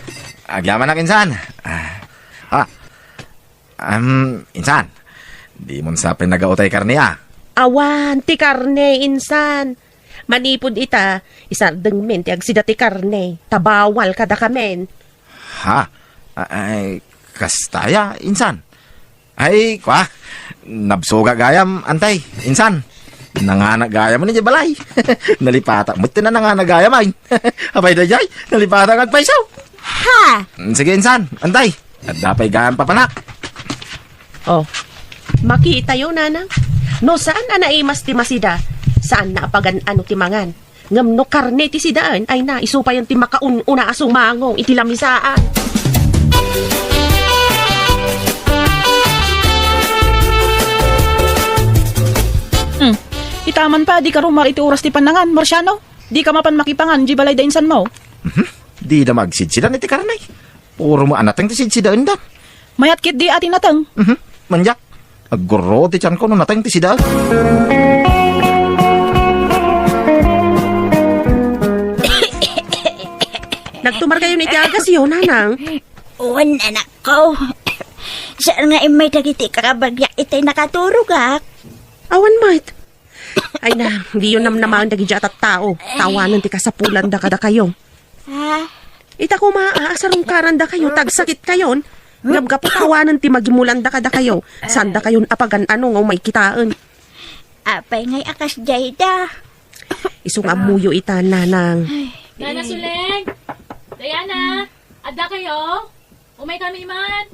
Agyamanak, insan. Ah, ah, um, insan. Dimon sa pinagautay karne, ah. Awan ti karne, insan. Manipud ita, isardengmin ti agsida ti karne, ta bawal kadakamin. Ha? Ay, kasta aya, insan? Ay, kwa, nabsuga gayam, Antay, insan. Nangana gayam idiay balay. Nalipatak met ti nangana gayam, ay. Apay daydiay, nalipatak agpayso. Ha? Sige, insan, Antay. Adda pay gayam papanak. Oh, makitayo, nanang. No saan a naimas ti masida, saan na a pagan-ano ti mangan. Ngem no karne ti sidaen, ay na, isu payen ti makaun-una a sumangong iti lamisaan. Hmm. Itaman pa, dika rumar iti oras ti pannangan, Marciano. Dika mapan makipangan, di balay da insanmo. Mhm. Dida magsidsidan iti karne. Puro mo a nateng ti sidsidaenda. Mayat ketdi a ti nateng. Mhm. Mandiak. Aggurro ti tianko no nateng ti sida. Nagtumarkayon iti agasyo, nanang? Wen, anakko. Saan nga immay dagiti kakabagyak itay nakaturogak? Awan met. Ay na, diyo namnamaen dagiti a tattao. Tawanen ti kasapulanda kadakayo. Ha? Ita koma a, asarungkarandakayo, tagsakitkayon. Ngem gapu ta awanen ti magimulanda kadakayo, sandakayon a pagan-ano nga umay kitaen. Apay ngay a kasdiay da? Isu nga ammoyo ita, nanang. Nana Suleng! Diana! Adda kayo? Umay kami man.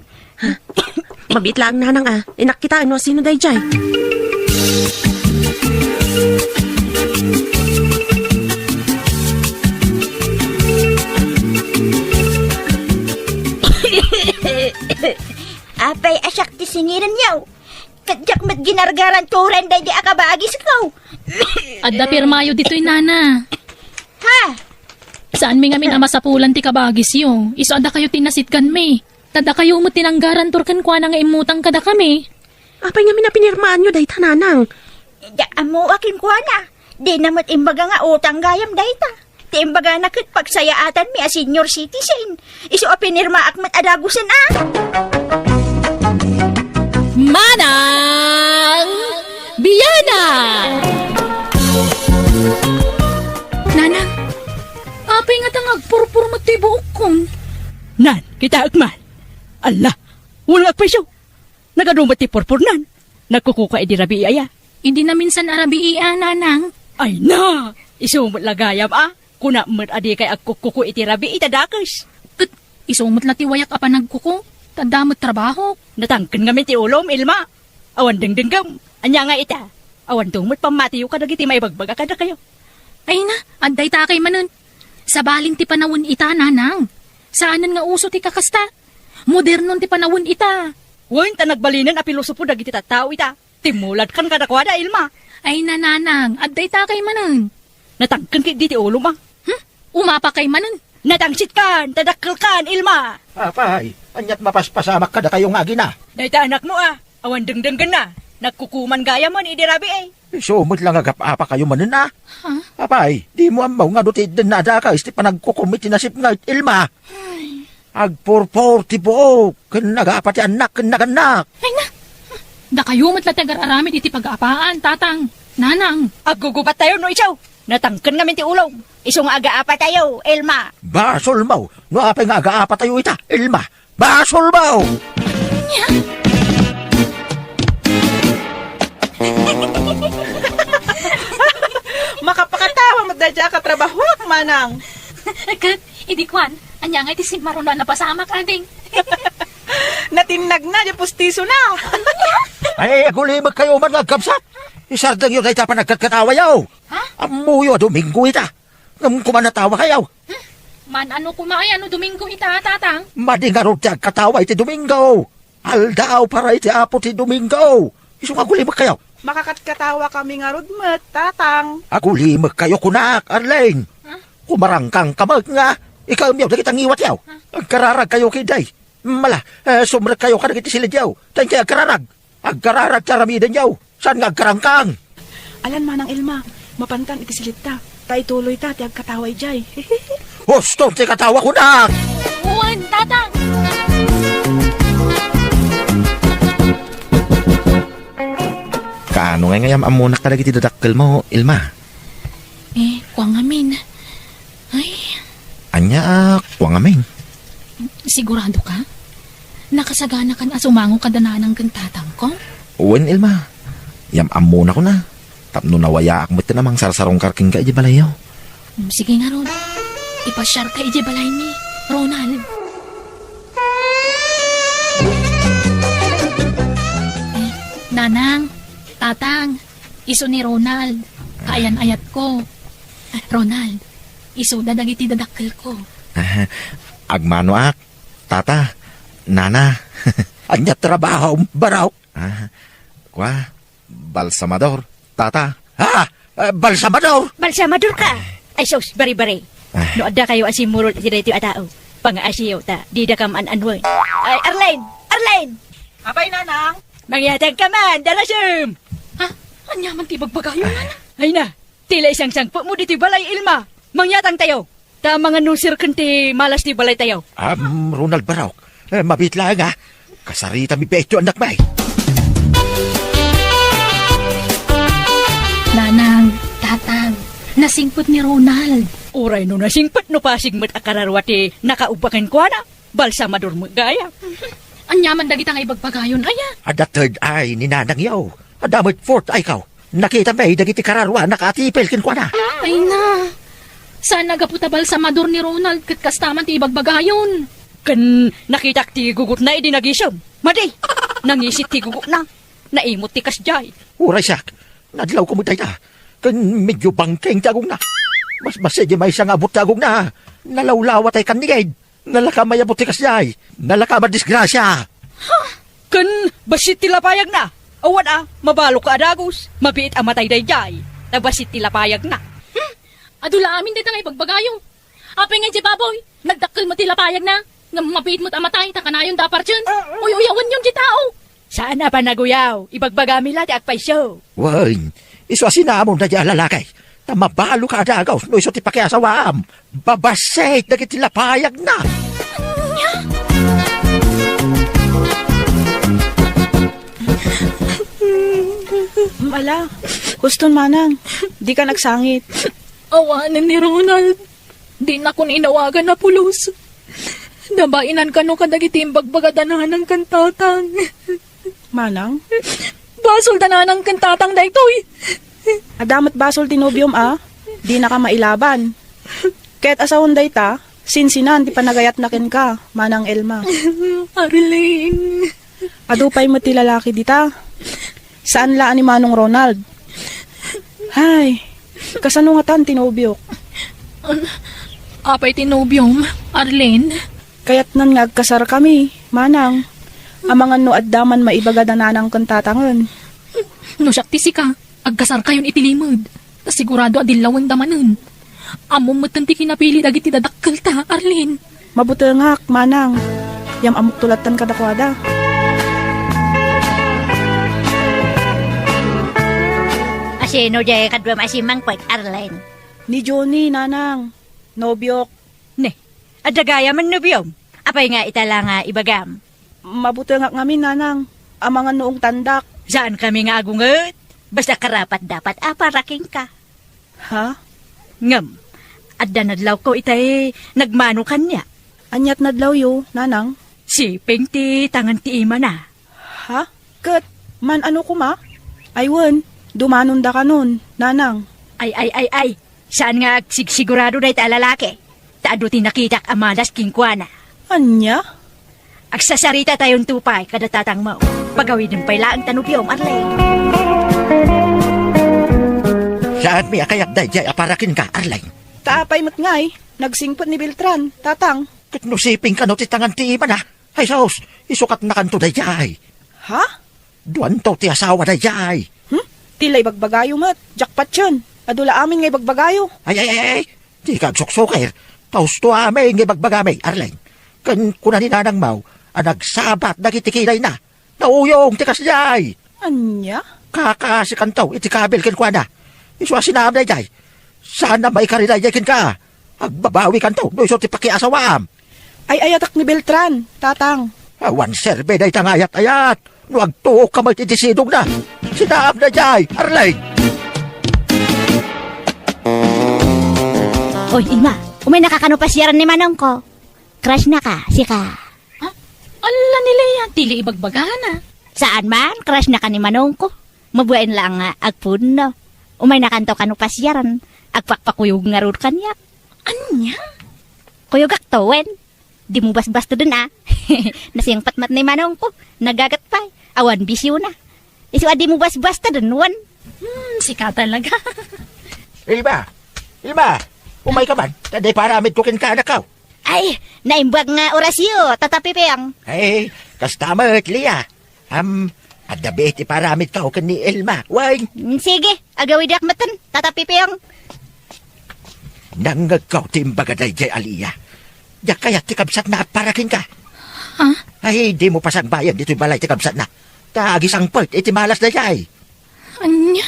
Mabiit laeng, nanang, a. Innak kitaen no sino daydiay. Apay a siak ti singirenyo. Ket diak met ginargaranturan daydi a kabagisko. Adda pirmayo ditoy, nana. Ha? Saanmi ngamin a masapulan ti kabagisyo. Isu a dakayo ti nasitganmi. Ta dakayo met ti nanggarantor kenkuana nga immutang kadakami. Apay ngamin a pinirmaanyo dayta, nanang? Diak ammo a kenkuana. Dina met imbaga nga utang gayam dayta. Ti imbagana ket pagsayaatanmi a senior citizen. Isu a pinirmaak met a dagusen a. Manang Biana! Nanang, apay nga ta nga agpurpur met ti buokkon? Nan, kitaek man. Alla, wen nga agpayso. Nagadu met ti purpurnan. Nagkukuka idi rabii aya? Idi naminsan a rabii a, nanang. Ay na! Isu met la gayam a. Kuna met a dikay agkukkuko iti rabii ta dakes. Ket isu met la ti wayak a panagkuko, ta adda met trabahok. Natangken ngamin ti ulom, Ilma. Awan dengdenggem. Ania nga ita? Awanto met pammatiyo kadagiti maibagbaga kadakayo. Ay na, adda ita kay manen. Sabalin ti panawen ita, nanang. Saanen nga uso ti kakasta. Modernon ti panawen ita. Wen, ta nagbalinen a pilosopo dagiti tattao ita. Timmuladkan kadakuada, Ilma. Ay, nanang, adda ita kay manen. Natangken ketdi ti ulom a. Hmm? Umapa kay manen. Natangsitkan, ta dakkelkan, Ilma. Apay, aniat mapaspasamak kadakayo nga agina? Dayta anakmo a, awan dengdenggenna. Nagkukuman gayamen idi rabii. Isu met la nga agap-apa kayo manen a. Ha? Apay, dimo ammo nga adu ti iddenna a dakes ti panagkukom iti nasipnget, Ilma. Ay. Agpurpur ti buok, ken nagapa ti annak ken nagannak. Ay na! Dakayo met la ti agar-aramid iti pagaapaan, Tatang, Nanang. Aggugubattayo no isu. Natangken ngamin ti ulong. Isu nga agaapatayo, Elma. Basolmo, no apay nga agaapatayo ita, Elma. Basolmo! Makapakatawa met dayta a katrabahoak, Manang. Ket, idi kuan, ania nga iti simmaruno a napasamak, ading? Natinnagna diay pustisona. Ay, agulimekkayo man nga agkabsat. Isardengyo dayta a panagkatkatawayo. Ha? Ammoyo a Domingo ita. Ngem koma natawakayo. Hmm? Man-ano koma aya no Domingo ita, Tatang? Madi ngarud ti agkatawa iti Domingo. Aldaw para iti Apo ti Domingo. Isu nga agulimekkayo. Makakatkatawakami ngarud met, Tatang. Agulimekkayo kunak, Arlene. Ha? Kumarangkangka met nga ikaemyo dagiti ngiwatyo. Ha? Agkararagkayo ketdi. Mala, eh, sumrekkayo kadagiti silidyo. Daytoy agkararag. Agkararag ti aramidenyo. Saan nga agkarangkang? Alan, Manang Elma, mapankan iti silitta. Ta ituloyta ti agkatawa idiay. Husto ti katawa kunak! Wen, Tatang! Kaano ngay nga yam-ammonak kadagiti dadakkelmo, Elma? Eh, kua ngamin. Ay. Ania a kua ngamin? Sigurado ka? Nakasaganakan a sumango kada nanang ken tatangko? Wen, Elma. Yam-ammonakon a. Tapno nawayaak metten a mangsarsarungkar kenka idiay balayyo. Mm, sige ngarud. Ipasiarka idiay balaymi, Ronald. Eh, Nanang, Tatang, isu ni Ronald. Ah. Kaayan-ayatko. Ronald, isuda dagiti dadakkelko. Ah, agmanoak, Tata, Nana. Ania trabahom, Barok? Ah, kua, balsamador, Tata. Ah! Ah, balsamador! Balsamador ka! Ay sus, bari-bari. Ah. No adda kayo a simmurot iti daytoy a tao, pangaasiyo ta dida ka maan-anuen. Ay, Arlene! Arlene! Apay, Nanang? Mangyatag ka man, Dalasem! Ha? Ania man ti bagbagayo, Nana? Ay na, ti la isangsangpetmo ditoy balay, Elma. Mangyatang tayo. Ta manganusir ken ti malas ti balaytayo. Am, Ronald Barok, eh, mabiit laeng, a. Kasaritami betyo, annakmi. Nanang, Tatang, nasingpet ni Ronald. Uray no nasingpet no pasig met a kararua ti nakaubba kenkuana, balsamador met gayam. Ania man dagita nga ibagbagayon, aya? Adda third eye ni nanangyo. Adda met fourth eye-ko. Nakitami dagiti kararua a nakaatipil kenkuana. Ay na, saan a gapu ta balsamador ni Ronald ket kasta man ti ibagbagayon. Ken nakitak ti gugotna idi nagisem. Madi, nangisit ti gugotna. Naimot ti kasdiay. Uray siak, nadlawko met dayta. Ken medio bangkeng ti agongna. Mas, mas idi maysa nga abut ti agongna. Nalawlawat ti kannigid. Nalaka mayabut ti kasdiay. Nalaka madisgrasia. Ha? Ken bassit ti lapayagna. Awan a, mabalok a dagus. Mabiit a matay daydiay. Ta bassit ti lapayagna. Hmm? Adu la amin dayta nga ibagbagayo. Apay nga idiay baboy? Nagdakkel met ti lapayagna. Ngem mabiit met a matay, ta kanayon da a partien. Uy-uyawenyon ti tao. Saan a panaguyaw, ibagbagami la ti agpayso. Wen, isu a sinamon daydiay a lalaki, ta mabalok a dagus no isu ti pakiasawaam. Babassit dagiti lapayagna. Ala, huston manang, dika agsangit. Awanen ni Ronald. Dinakon inawagan a pulos. Nabainan kano kadagiti imbagbaga da nanang ken tatang. Manang? Basol da nanang ken tatang daytoy. Adda met basol ti nobiom a dinaka mailaban. Ket a sawen dayta, sinsinan ti panagayatna kenka, Manang Elma. Arlene. Adu pay met ti lalaki dita. Saan la a ni Manong Ronald. Hay, kasano ngatan ti nobiok? Apay ti nobiom, Arlene? Kayatnan nga agkasarkami, manang. Amangan no adda man maibaga da nanang ken tatangen. No siak ti sika, agkasarkayon iti limed. Ta sigurado a dillawenda manen. Ammom metten ti kinapili dagiti dadakkelta, Arlene. Mabutengak, manang. Yam-ammokto latten kadakuada. Asino diay kaduam a simmangpet, Arlene? Ni Johnny, nanang. Nobiok. Ne, adda gayam a nobiom? Apay nga ita la nga ibagam? Mabutengak ngamin, nanang. Amangan no ungtandak. Saankami nga agunget. Basta karapat-dapat a para kenka. Ha? Ngem, adda nadlawko itay nagmano kaniak. Ania ti nadlawyo, nanang? Siping ti tangan ti imana. Ha? Ket man-ano koma? Ay wen, dumanonda kanon, nanang. Ay, ay, ay, ay. Saan nga agsigsigurado dayta a lalaki? Ta adu ti nakitak a malas kenkuana. Ania? Agsasaritatayon to pay kada tatangmo. Pagawidem pay laeng ta nobiom, Arlene. Saanmi a kayat daydiay a para kenka, Arlene. Ta apay met ngay, nagsingpet ni Beltran, tatang. Ket no siping kano ti tangan ti imana, ay sus, isukatnakanto daydiay. Ha? Duanto ti asawa daydiay. Hmm? Ti la ibagbagayo met, diak patien. Adu la amin nga ibagbagayo. Ay, ay, ay, ay. Dika agsuksukir. Tausto amin nga ibagbagami, Arlene. Ken kuna ni nanangmo a nagsabat dagiti kinayna. Nauyong ti kasdiay. Ania? Kakaasikanto iti kabil kenkuana. Isu a sinaam daydiay. Saan a maikari daydiay kenka. Agbabawikanto no isu ti pakiasawaam. Ay-ayatek ni Beltran, tatang. Awan serbi dayta nga ayat-ayat no agtuokka met iti sidongna. Sinaam daydiay, Arlene. Oy, ima, umaynaka kano pasiaran ni manongko. Crush naka, sika. Ha? Ala ni Lea, ti la ibagbagana. Saan man, crush naka ni manongko. Mabain laeng nga agpudno. Umaynakanto kano pasiaran. Agpakpakuyog ngarud kaniak. Ania? Kuyogakto wen. Dimo basbasteden a. Nasingpet met ni manongko. Nagaget pay. Awan bisiona. Isu a dimo basbasteden wen. Hmm, sika talaga. Ilma! Ilma! Umayka man, ta adda iparamidko kenka, anakko. Ay, naimbag nga orasyo, Tata Piping. Ay, kasta met, Lea. Am, adda biit iparamidko ken ni Ilma. Wen. Mm, sige, agawidak metten, Tata Piping. Nangngegko ti imbaga daydiay a Lea. Diak kayat ti kabsatna a para kenka. Ha? Ay, dimo pasagbayen ditoy balay ti kabsatna. Ta agisangpet iti malas daydiay. Ania?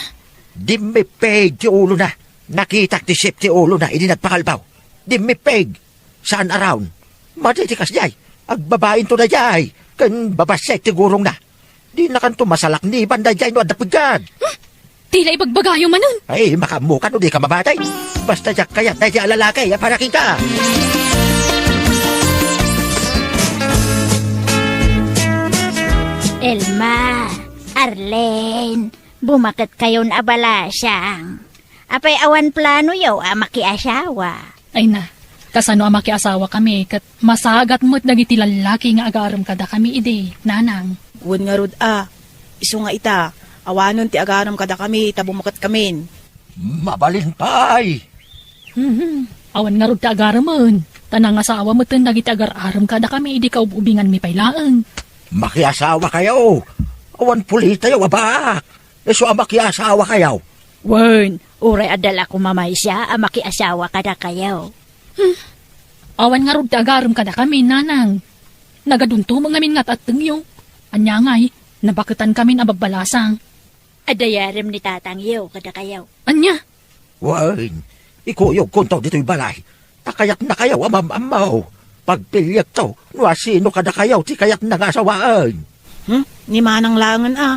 Dimmippig ti ulona. Nakitak ti sip ti ulona idi nagpakalbaw. Dimmippig. Saan a raon. Madi ti kasdiay. Agbabainto daydiay. Ken babassit ti gurongna. Dinakanto masalakniban daydiay no adda piggad. Hmm? Ti la ibagbagayo manen. Ay, makaammokan no dika mabati. Basta diak kayat daydiay a lalaki a para kenka. Elma, Arlene, bumaketkayon a balasang. Apay awan planoyo a makiasawa? Ay na, kasano a makiasawakami ket masagat met dagiti lallaki nga agarem kadakami idi, nanang. Wen ngarud a, isu nga ita, awanen ti agarem kadakami ta bumaketkamin. Mabalin pay! Mhm. Awan ngarud ti agaremen, ta nangasawa metten dagiti agar-arem kadakami idi kaub-ubinganmi pay laeng. Makiasawakayo! Awan pulitayo a baak! Isu a makiasawakayo! Wen, uray adda la koma maysa a makiasawa kadakayo. Hmm. Awan ngarud ti agarem kadakami, nanang. Nagadunto met ngamin nga at-attengyo. Ania ngay, nabaketankamin a babbalasang. Adda yarem ni tatangyo kadakayo. Ania? Wen, ikuyogkonto ditoy balay. Ta kayatnakayo a mam-ammo. Pagpiliekto no asino kadakayo ti kayatna nga asawaen. Hmm? Ni manang laengen a.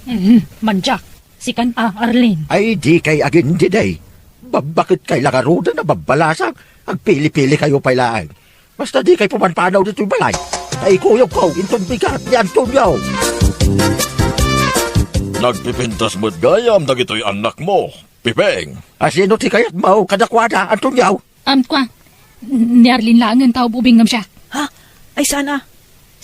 Mhm, mandiak. Sikan a, Arlene. Ay, dikay agindidi. Babbaketkay la ngaruden a babbalasang. Agpili-pilikayo pay laeng. Basta dikay pumanpanaw ditoy balay. Ta ikuyogko inton bigat ni Antonio. Nagpipintas met gayam dagitoy annakmo, Piping. Asino ti kayatmo kadakuada, Antonio? Am, kua, ni Arlene laengen ta ub-ubingngem siak. Ha? Ay, saan a?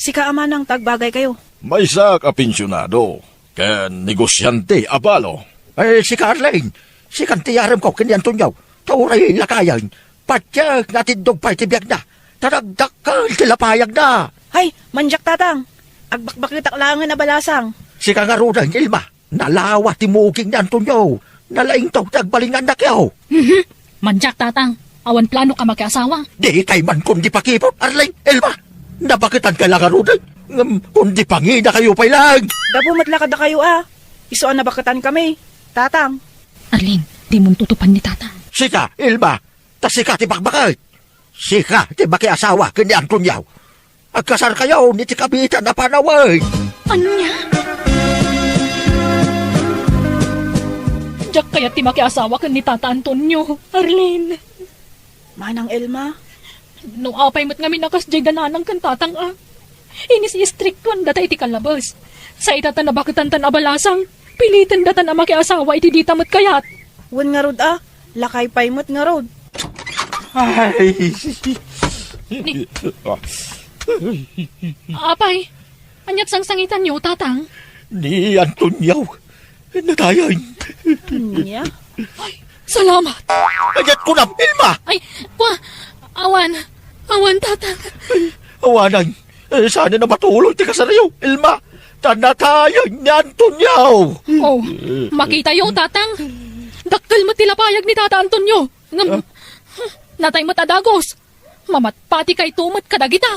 Sika a manang ta agbagaykayo. Maysak a pensionado ken negosiante a balo. Ay, sika, Arlene, sikan ti yaremko ken ni Antonio. Ta uray lakayen, patiek nga atiddog pay ti biagna. Ta nagdakkel ti lapayagna. Hay, mandiak, tatang. Agbakbaketak laengen a balasang. Sika ngaruden, Ilma. Nalawa ti muging ni Antonio. Nalaingto ti agbalin nga annakyo. Mhm. Mandiak, tatang. Awan planok a makiasawa. Dikay man kundi pakipot, Arlene, Ilma. Nabaketankay la ngaruden. Ngem kundi panginakayo pay laeng. Gapu met la kadakayo a. Isu a nabaketankami, tatang. Arlene, dimonto tupan ni tatang. Sika, Ilma. Ta sika ti bakbaket. Sika ti makiasawa ken ni Antonio. Agkasarkayon iti kabiitan a panawen. Ania? Diak kayat ti makiasawa ken ni Tata Antonio, Arlene. Manang Elma? No apay met ngamin a kasdiay da nanang ken tatang a, inisistriktuan data iti kallabes. Sa ita ta nabaketan tan abalasang, piliten datan a makiasawa iti dita met kayat. Wen ngarud a, lakay pay met ngarud. Ay. Ni- Apay, aniat sangsangitanyo, Tatang? Ni Antonio, natayen. Ania? Ay, salamat. Aniat kunam, Elma? Ay, kwa, awan, awan, Tatang. Awanan, eh, saan a matuloy ti kasaryo, Elma? Ta natayen ni Antonio. Oh, makitayo, Tatang. Dakkel met ti lapayag ni Tata Antonio. Ngem, natay met a dagus. Mamatpatikayto met kadagita.